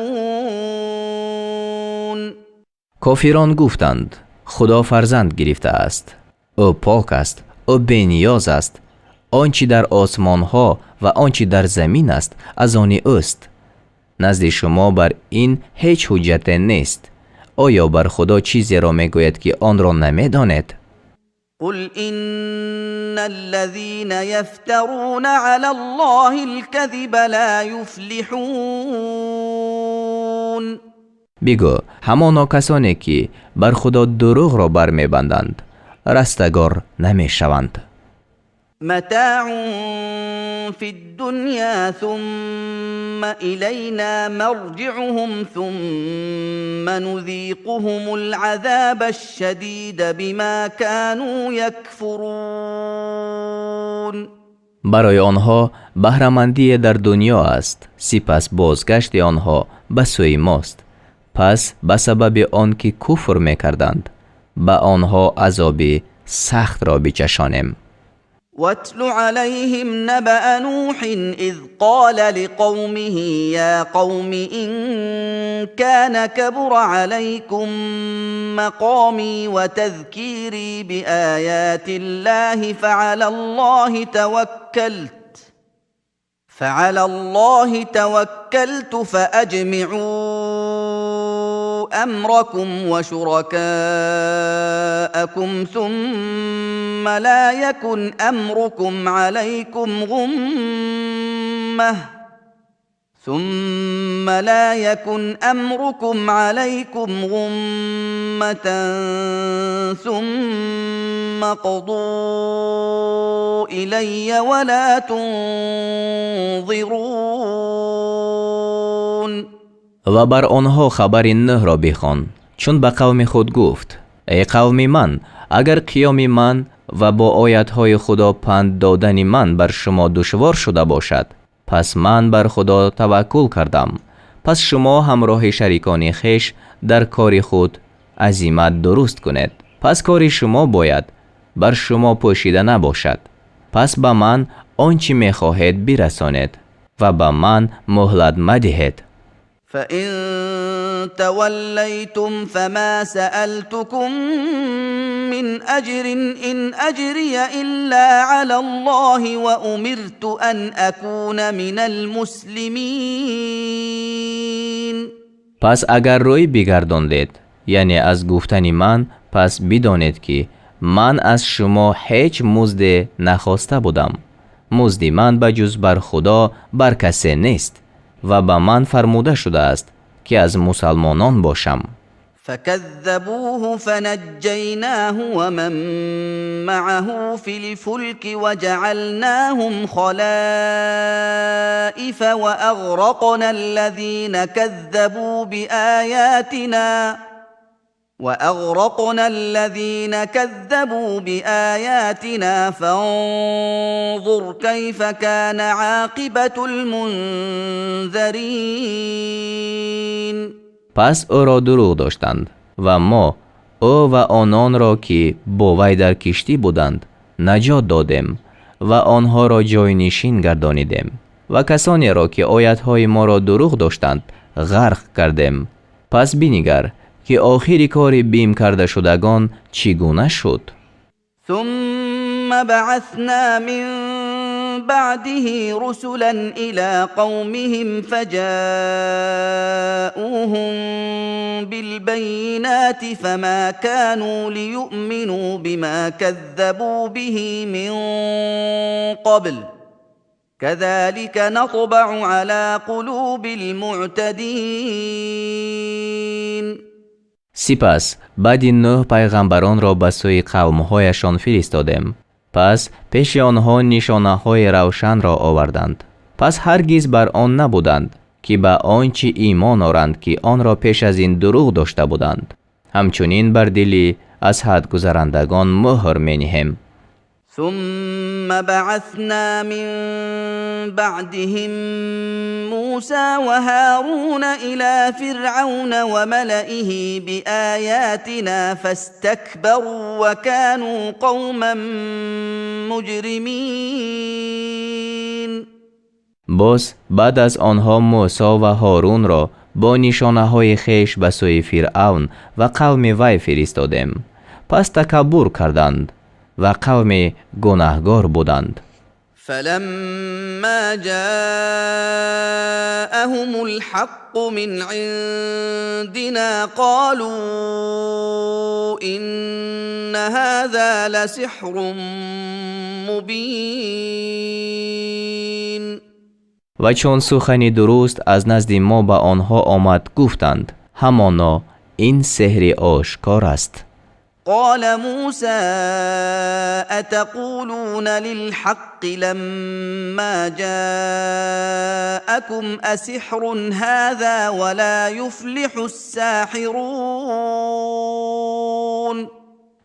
Кофирон гуфтанд: «Худо фарзанд гирифтааст. Ӯ пок аст, ӯ бениёз аст. Он чӣ дар осмонҳо ва он чӣ дар замин аст, аз они ӯст. Назди шумо бар ин ҳеҷ ҳуҷҷате нест. Оё бар Худо чизеро мегӯед, ки онро намедонед?» قل ان الذين يفترون على الله الكذب لا يفلحون. Бигӯ: ҳамоно касоне ки бар Худо дурӯғро бармебанданд, растагор намешаванд. متاع في الدنيا ثم الينا مرجعهم ثم نذيقهم العذاب الشديد بما كانوا يكفرون. Барои онҳо баҳрамандие дар дунё аст, сипас бозгашти онҳо ба сӯи мост. Пас ба сабаби он ки куфр мекарданд, ба онҳо азоби сахтро бичашонем. واتل عليهم نبأ نوح إذ قال لقومه يا قوم إن كان كبر عليكم مقامي وتذكيري بآيات الله فعلى الله توكلت فأجمعوا أمركم وشركاءكم ثم لا يكن أمركم عليكم غمة ثم لا يكن أمركم عليكم غمة ثم اقضوا إلي ولا تنظرون. Ва бар онҳо хабари Нӯҳро бихон, чун ба қавми худ гуфт: «Эй қавми ман, агар қиёми ман ва бо оятҳои Худо панд додани ман бар шумо душвор шуда бошад, пас ман бар Худо таваккул кардам. Пас шумо ҳамроҳи шарикони хеш дар кори худ азимат дуруст кунед. Пас кори шумо бояд бар шумо пӯшида набошад. Пас ба ман он чӣ мехоҳед бирасонед ва ба ман муҳлат мадиҳед.» فإن توليتم فما سألتكم من أجر إن أجري إلا على الله وأمرت أن أكون من المسلمين. Пас агар рӯй бигардондед, яъне аз гуфтани ман, пас бидонед, ки ман аз шумо ҳеҷ музде нахоста будам. Музди ман ба ҷуз бар Худо бар касе нест ва ба ман фармуда шудааст, ки аз мусалмонон бошам. فكذبوه فنجيناه ومن معه في الفلك وجعلناهم خلائف واغرقنا الذين كذبوا باياتنا، فانظر كيف كان عاقبه المنذرين. Пас ӯро дурӯғ доштанд ва мо ӯ ва ононро, ки бо вай дар киштӣ буданд, наҷот додем ва онҳоро ҷойнишин гардонидем ва касонеро, ки оятҳои моро дурӯғ доштанд, ғарқ кардем. Пас бинигар, ки охири кори бим кардашудагон чӣ гуна шуд. ثم بعثنا من بعده رسلا الى قومهم فجاءوهم بالبينات، فما كانوا ليؤمنوا بما كذبوا به من قبل. كذلك نطبع على قلوب المعتدين. Сипас баъди Нӯҳ пайғамбаронро ба сӯи қавмҳояшон фиристодем. Пас пеши онҳо нишонаҳои равшанро оварданд. Пас ҳаргиз бар он набуданд, ки ба он чӣ имон оранд, ки онро пеш аз ин дурӯғ дошта буданд. Ҳамчунин бар дили аз ҳад гузарандагон муҳр мениҳем. ثم بعثنا من بعدهم موسى وهارون الى فرعون وملئه باياتنا، فاستكبروا وكانوا قوما مجرمين. Боз баъд аз онҳо Мӯсо ва Ҳорунро бо нишонаҳои хеш ба сӯи Фиръавн ва қавми вай фиристодем. Пас такаббур карданд ва қавми гунаҳгор буданд. فلما جاءهم الحق من عندنا قالوا ان هذا لسحر مبين. Ва чун сухани дуруст аз назди мо ба онҳо омад, гуфтанд: ҳамоно ин сеҳри ошкор аст. قال موسى اتقولون للحق لما جاءكم، اسحر هذا ولا يفلح الساحرون.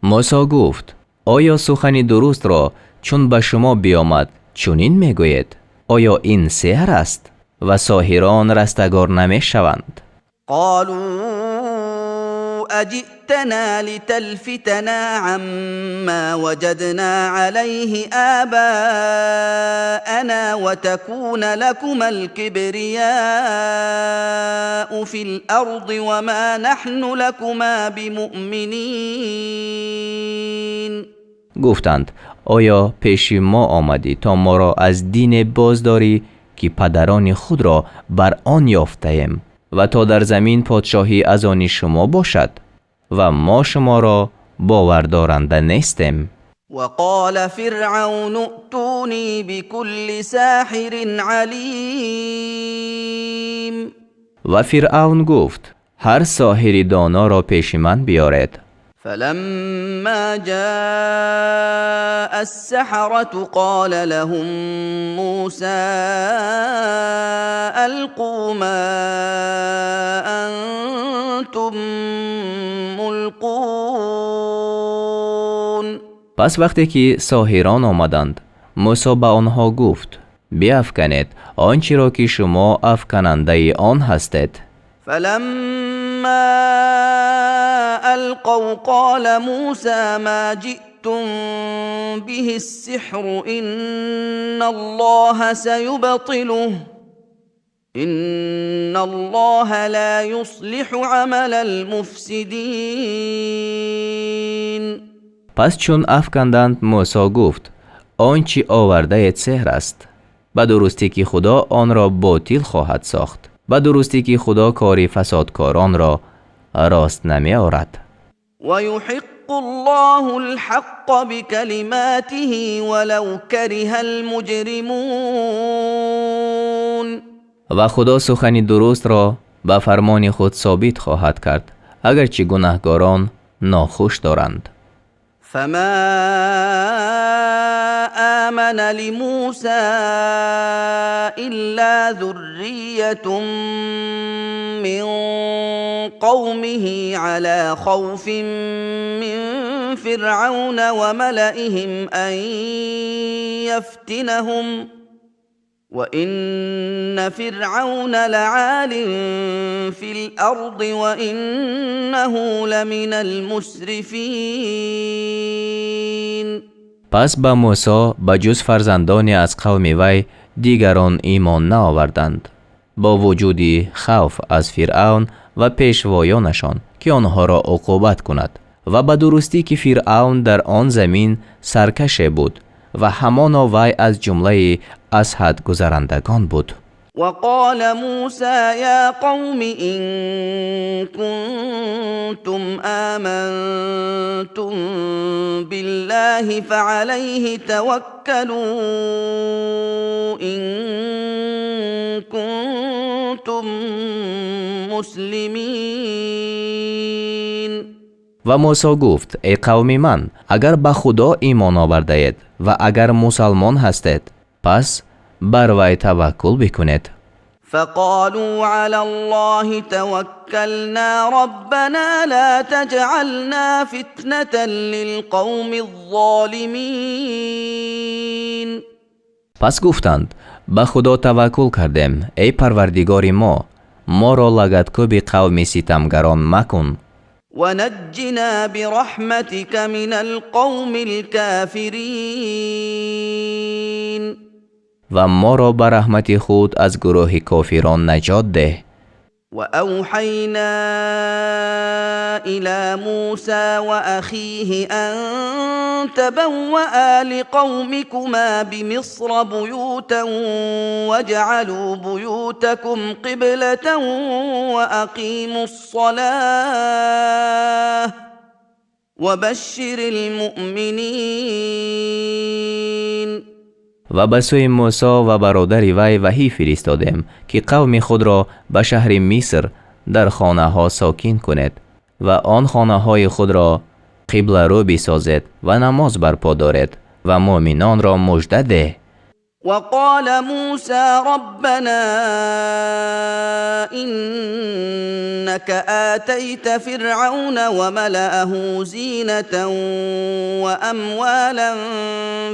Мӯсо гуфт: оё сухани дурустро чун ба шумо биомад, чунин мегӯед? Оё ин сеҳр аст ва соҳирон растагор намешаванд? قالوا اجئتنا لتلفتنا عما وجدنا عليه اباءنا وتكون لكما الكبرياء في الارض وما نحن لكما بمؤمنين. Гуфтанд: оё пеши мо омадӣ, то моро аз дине боздорӣ, ки падарони худро бар он ёфтаем, ва то дар замин подшоҳӣ аз они шумо бошад, ва мо шуморо бовардоранда нестем? وقال فرعون ائتوني بكل ساحر عليم. Ва Фиръавн гуфт: ҳар соҳири доноро пеши ман биёред. فلما جاء السحرة قال لهم موسى ألقوا ما أنتم ملقون. Пас вақте ки соҳирон омаданд, Мӯсо ба онҳо гуфт: биафканед он чиро, ки шумо афканандаи он ҳастед. فلما ألقوا قال موسى ما جئتم به السحر، إن الله سيبطله، إن الله لا يصلح عمل المفسدين. Пас чун афканданд, Мӯсо гуфт: он чӣ овардаед сеҳр аст. Ба дурустӣ, ки Худо онро ботил хоҳад сохт. Ба дурустӣ ки Худо кори фасодкоронро рост намеорад. ويحق الله الحق بكلماته ولو كره المجرمون. Ва Худо сухани дурустро ба фармони худ собит хоҳад кард, агарчи гунаҳгорон нохуш доранд. فما آمن لموسى إلا ذرية من قومه على خوف من فرعون وملئهم أن يفتنهم وإن فرعون لعال في الأرض وإنه لمن المسرفين. Пас ба Мусо ба ҷуз фарзандоне аз қавми вай дигарон имон наоварданд, бо вуҷуди хавф аз Фиръавн ва пешвоёнашон, ки онҳоро уқубат кунад. Ва ба дурустӣ ки Фиръавн дар он замин саркаше буд ва ҳамоно вай аз ҷумлаи аз ҳад гузарандагон буд. وقال موسى يا قوم إن كنتم آمنتم بالله فعليه توكلوا إن كنتم مسلمين. Ва Мусо гуфт: эй қавми ман, агар ба Худо имон овардаед ва агар мусалмон ҳастед, пас бар вай таваккул бикунед. فقالوا على الله توكلنا ربنا لا تجعلنا فتنة للقوم الظالمين. Пас гуфтанд: ба Худо таваккул кардем, эй Парвардигори мо, моро лагадкӯби қавми ситамгарон макун. ونجنا برحمتك من القوم الكافرين. Ва моро ба раҳмати худ аз гурӯҳи кофирон наҷот деҳ. وأوحينا إلى موسى وأخيه أن تبوآ لقومكما بمصر بيوتا واجعلوا بيوتكم قبلة وأقيموا الصلاة وبشر المؤمنين. Ва ба сӯи Мусо ва бародари вай ваҳӣ фиристодем, ки қавми худро ба шаҳри Миср дар хонаҳо сокин кунед ва он хонаҳои худро қибларӯ бисозед ва намоз барпо доред ва муъминонро мужда деҳ. وقال موسى ربنا إنك آتيت فرعون وملأه زينة وأموالا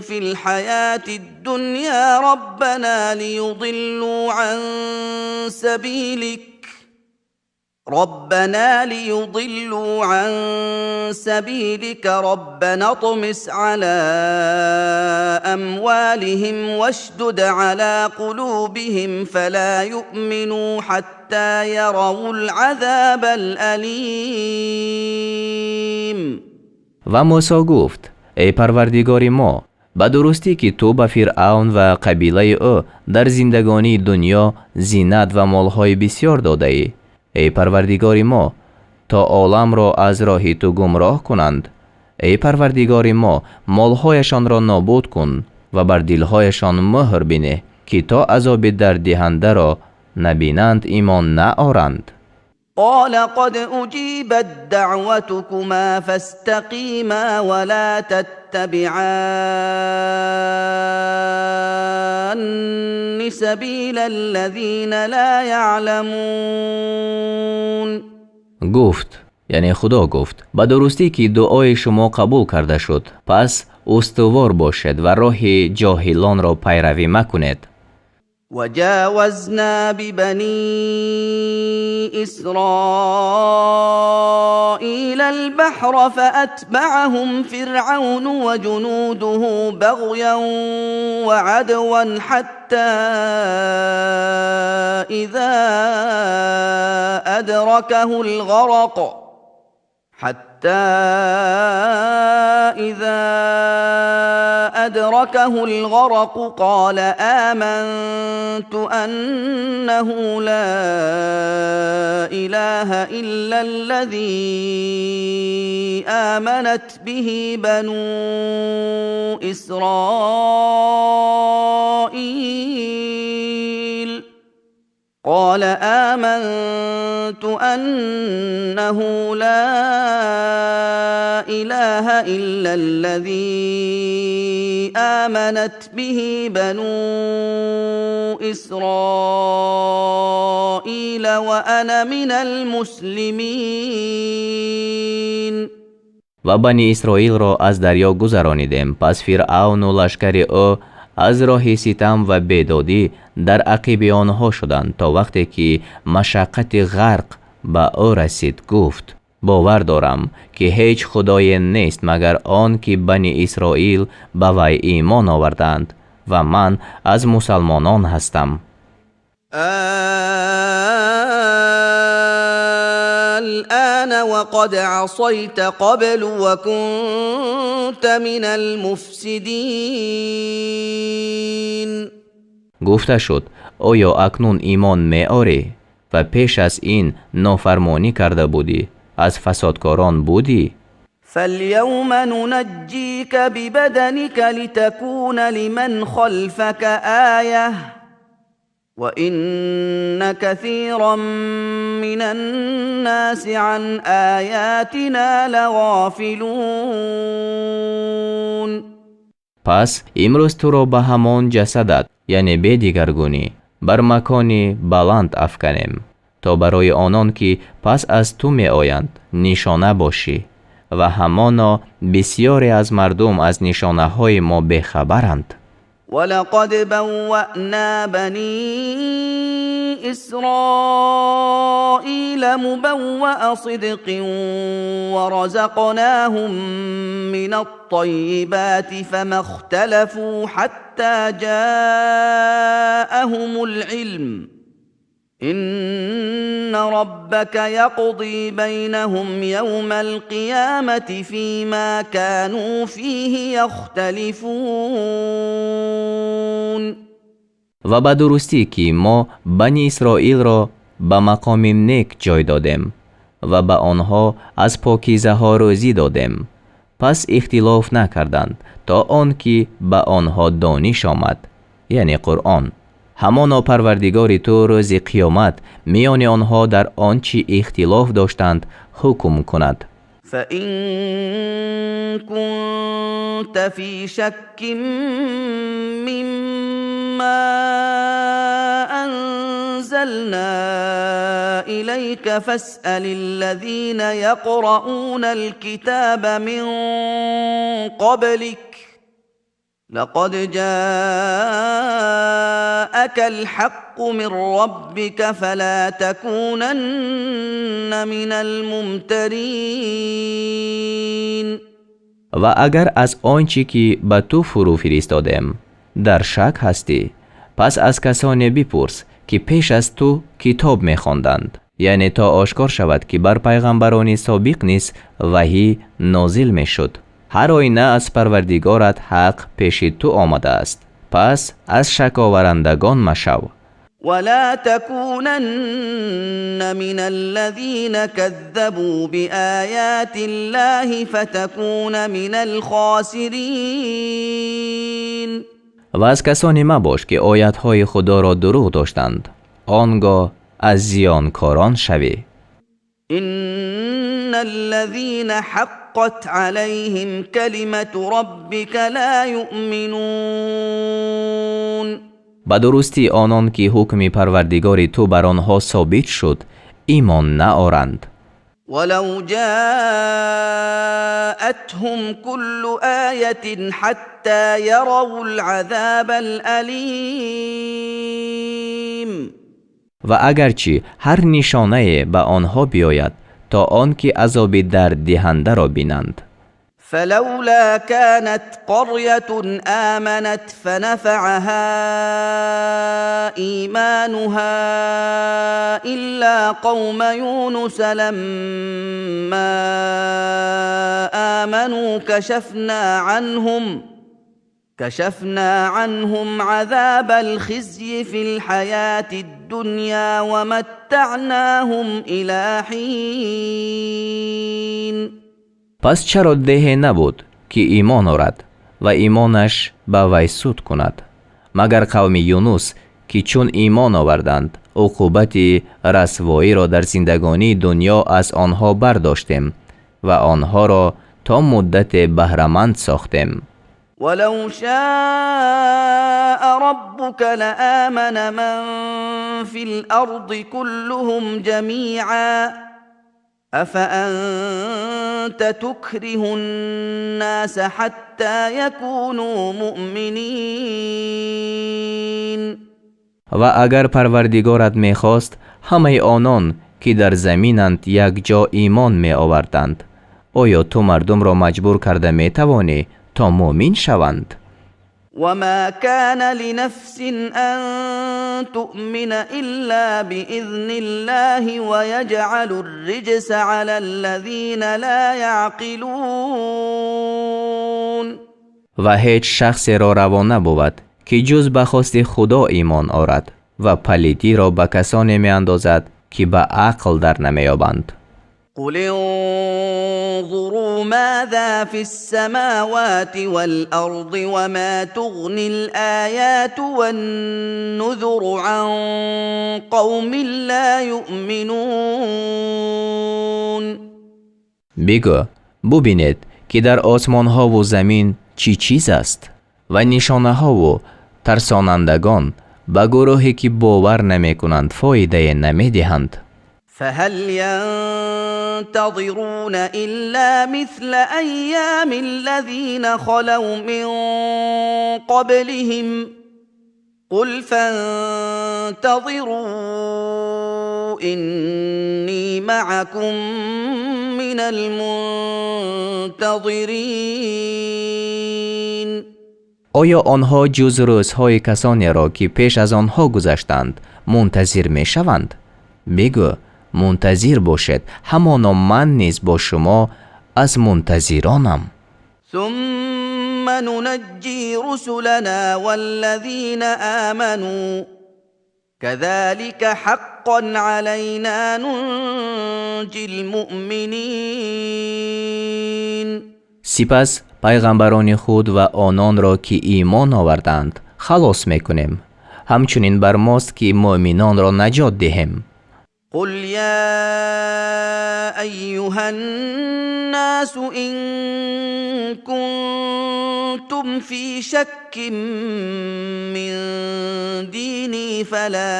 في الحياة الدنيا ربنا ليضلوا عن سبيلك ربنا ليضلوا عن سبيلك ربنا اطمس على أموالهم واشدد على قلوبهم فلا يؤمنوا حتى يروا العذاب الأليم. Ва Мусо гуфт: эй Парвардигори мо, ба дурустӣ ки ту ба Фиръавн ва қабилаи ӯ дар зиндагонии дунё зинат ва молҳои бисёр додаӣ. Эй Парвардигори мо, то оламро аз роҳи ту гумроҳ кунанд. Эй Парвардигори мо, молҳояшонро нобуд кун ва бар дилҳояшон муҳр бинеҳ, ки то азоби дарддиҳандаро набинанд, имон наоранд. قال قد أجيبت دعوتكما فاستقيما ولا تتبعان سبيل الذين لا يعلمون. Гуфт, яъне Худо гуфт: ба дурустӣ ки дуои шумо қабул карда шуд, пас устувор бошед ва роҳи ҷоҳилонро пайравӣ макунед. وجاوزنا ببني إسرائيل البحر فأتبعهم فرعون وجنوده بغيا وعدوا حتى إذا أدركه الغرق حتى حتى إذا أدركه الغرق قال آمنت أنه لا إله إلا الذي آمنت به بنو إسرائيل قال آمنت أنه لا إله إلا الذي آمنت به بنو إسرائيل وأنا من المسلمين. Ва Бани Исроилро аз дарё гузаронидем, пас Фиръавну лашкари ӯ аз роҳи ситам ва бедодӣ дар ақиби онҳо шуданд, то вақте ки машаққати ғарқ ба ӯ расид, гуфт: бовар дорам, ки ҳеҷ худое нест, магар он ки Бани Исроил ба вай имон овардаанд, ва ман аз мусалмонон ҳастам. الآن وقد عصيت قبل وكنت من المفسدين. Гуфта шуд: оё акнун имон меорӣ ва пеш аз ин нофармонӣ карда будӣ, аз фасодкорон будӣ? فاليوم ننجيك ببدنك لتكون لمن خلفك آية وإن كثيرا من الناس عن آياتنا لغافلون. Пас имрӯз туро ба ҳамон ҷасадат, яъне бе дигаргунӣ, бар макони баланд афканем, то барои онон ки пас аз ту меоянд, нишона бошӣ, ва ҳамоно бисёре аз мардум аз нишонаҳои мо бехабаранд. ولقد بوأنا بني إسرائيل مبوأ صدق ورزقناهم من الطيبات فما اختلفوا حتى جاءهم العلم إن ربك يقضي بينهم يوم القيامة فيما كانوا فيه يختلفون. Ва ба дурустӣ, ки мо Бани Исроилро ба мақоми нек ҷой додем ва ба онҳо аз покизаҳо рӯзӣ додем, пас ихтилоф накарданд, то он ки ба онҳо дониш омад, яъне Қуръон. Ҳамоно Парвардигори ту рӯзи қиёмат миёни онҳо дар он чӣ ихтилоф доштанд ҳукм кунад. فإن كنت في شك مما أنزلنا إليك فاسأل الذين يقرؤون الكتاب من قبلك لقد جاءك الحق من ربك فلا تكونن من الممترين. Ва агар аз он чӣ ки ба ту фурӯ фиристодем дар шак ҳастӣ, пас аз касоне бипурс, ки пеш аз ту китоб мехонданд, яъне то ошкор шавад, ки бар пайғамбарони собиқ низ ваҳӣ нозил мешуд. Ҳар оина аз Парвардигорат ҳақ пеши ту омадааст, пас аз шаковарандагон машав. ولا تكونن من الذين كذبوا بآيات الله فتكون من الخاسرين. Ва аз касоне мабош, ки оятҳои Худоро дурӯғ доштанд, он гоҳ аз зиёнкорон шавӣ. إن الذين حقت عليهم كلمة ربك لا يؤمنون. Ба дурустӣ, онон ки ҳукми Парвардигори ту бар онҳо собит шуд, имон наоранд. ولو جاءتهم كل آية حتى يروا العذاب الأليم. Ва агарчи ҳар нишонае ба онҳо биёяд, то он ки азоби дарддиҳандаро бинанд. فلولا كانت قرية آمنت فنفعها ايمانها الا قوم يونس لما امنوا كشفنا عنهم عذاب الخزي في الحياة الدنيا ومتعناهم إلى حين. Пас чаро деҳе набуд, ки имон орад ва имонаш ба вай суд кунад, магар қавми Юнус, ки чун имон оварданд, уқубати расвоиро дар зиндагонии дунё аз онҳо бардоштем ва онҳоро то муддате баҳраманд сохтем. ولو شاء ربك لآمن من في الأرض كلهم جميعا أفأنت تكره الناس حتى يكونوا مؤمنين؟ Ва агар Парвардигорат мехост, ҳамаи онон, ки дар заминанд, якҷо имон меоварданд. Оё ту мардумро маҷбур карда метавонӣ, то муъмин шаванд? وما كان لنفس أن تؤمن إلا بإذن الله ويجعل الرجس على الذين لا يعقلون. Ва ҳеҷ шахсеро раво набувад, ки ҷуз ба хости Худо имон орад, ва палидиро ба касоне меандозад, ки ба ақл дар намеёбанд. قل انظروا ماذا في السماوات والأرض وما تغني الآيات والنذر عن قوم لا يؤمنون. Бигӯ: бубинед, ки дар осмонҳову замин чӣ чиз аст, ва нишонаҳову тарсонандагон ба гурӯҳе, ки бовар намекунанд, фоидае намедиҳанд. فهل ينتظرون إلا مثل أيام الذين خلوا من قبلهم قل فانتظروا إني معكم من المنتظرين. Оё онҳо ҷуз рӯзҳои касонеро, ки пеш аз онҳо гузаштанд, мунтазир мешаванд? Бигӯ: мунтазир бошед, ҳамоно ман низ бо шумо аз мунтазиронам. ثم ننجي رسلنا والذين آمنوا كذلك حقا علينا ننجي المؤمنين. Сипас пайғамбарони худ ва ононро, ки имон оварданд, халос мекунем. Ҳамчунин бар мост, ки муъминонро наҷот диҳем. قل يا ايها الناس ان كنتم في شك من ديني فلا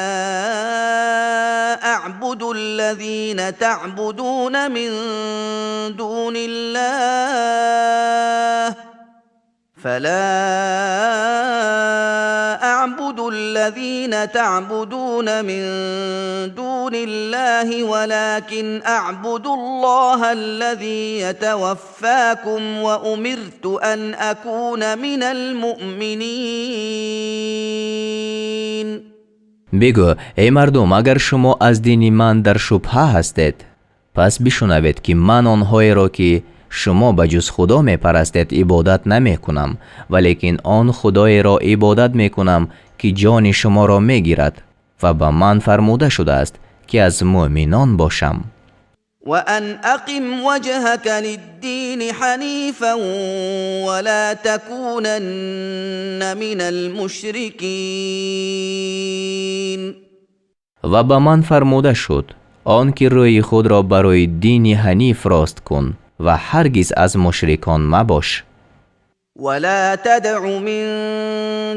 اعبد الذين تعبدون من دون الله فلا اعبد الذين تعبدون من دون الله ولكن اعبد الله الذي يتوفاكم وامرت ان اكون من المؤمنين. Бигӯ: эй мардум, агар шумо аз дини ман дар шубҳа ҳастед, пас бишунавед, ки ман онҳоеро, ки шумо ба ҷуз Худо мепарастед, ибодат намекунам, валекин он Худоеро ибодат мекунам, ки ҷони шуморо мегирад, ва ба ман фармуда шудааст, ки аз муъминон бошам. وان اقم وجهك للدين حنيفا ولا تكونن من المشركين. Ва ба ман фармуда шуд он ки рӯи худро барои дини ҳаниф рост кун ва ҳаргиз аз мушрикон мабош. ولا تدع من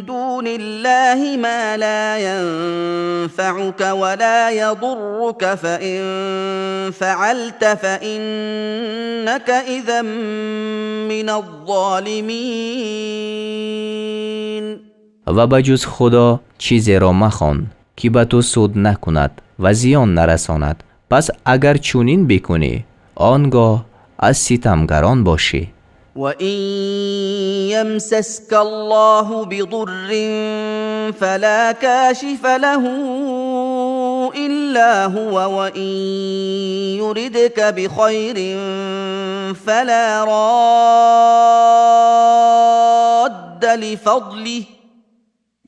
دون الله ما لا ينفعك ولا يضرك فان فعلت فانك اذا من الظالمين. Ва ба ҷуз Худо чизеро махон, ки ба ту суд накунад ва зиён нарасонад. Пас агар чунин бикунӣ, он гоҳ аз ситамгарон бошӣ. وان يمسسك الله بضر فلا كاشف له إلا هو وإن يردك بخير فلا راد لفضله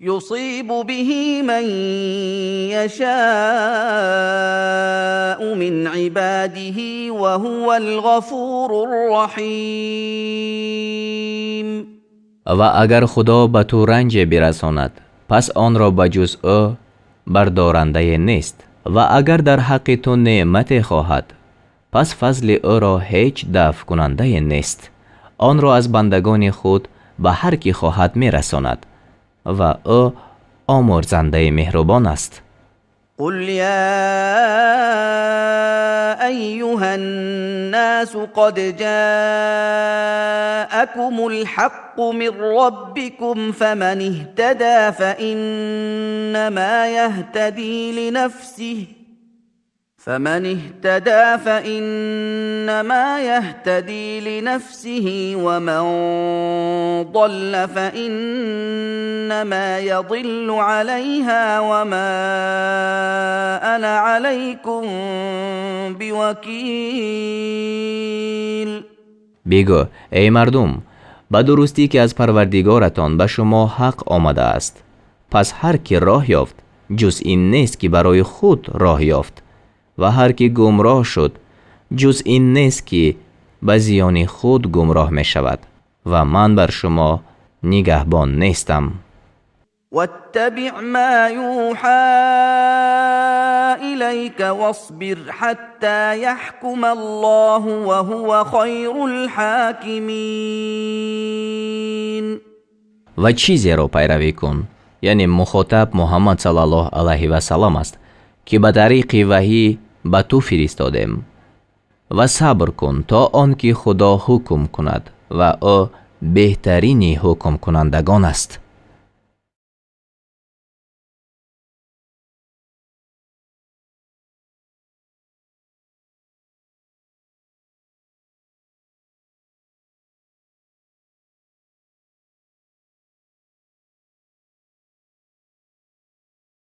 يصيب به من يشاء من عباده وهو الغفور الرحيم. Ва агар Худо ба ту ранҷе бирасонад, пас онро ба ҷуз ӯ бардорандае нест, ва агар дар ҳаққи ту неъмате хоҳад, пас фазли ӯро ҳеҷ дафъкунандае нест. Онро аз бандагони худ ба ҳар кӣ хоҳад мерасонад, ва ӯ омӯрзандаи меҳрубон аст. قل يا ايها الناس قد جاءكم الحق من ربكم، فمن اهتدى فانما يهتدي لنفسه، ومن ضل فانما يضل عليها، وما انا عليكم بوكيل. Бигӯ: эй мардум, ба дурустӣ ки аз Парвардигоратон ба шумо ҳақ омадааст. Пас ҳар ки роҳ ёфт, ҷуз ин нест, ки барои худ роҳ ёфт, ва ҳар ки гумроҳ шуд, ҷуз ин нест, ки ба зиёни худ гумроҳ мешавад, ва ман бар шумо нигаҳбон нестам. واتبع ما يوحى اليك واصبر حتى يحكم الله وهو خير الحاكمين. Ва чизеро пайравӣ кун, яъне мухотаб Муҳаммад саллаллоҳу алайҳи васаллам аст, ки ба тариқи ваҳӣ ба ту фиристодем, ва сабр кун, то он ки Худо ҳукм кунад, ва ӯ беҳтарини ҳукмкунандагон аст.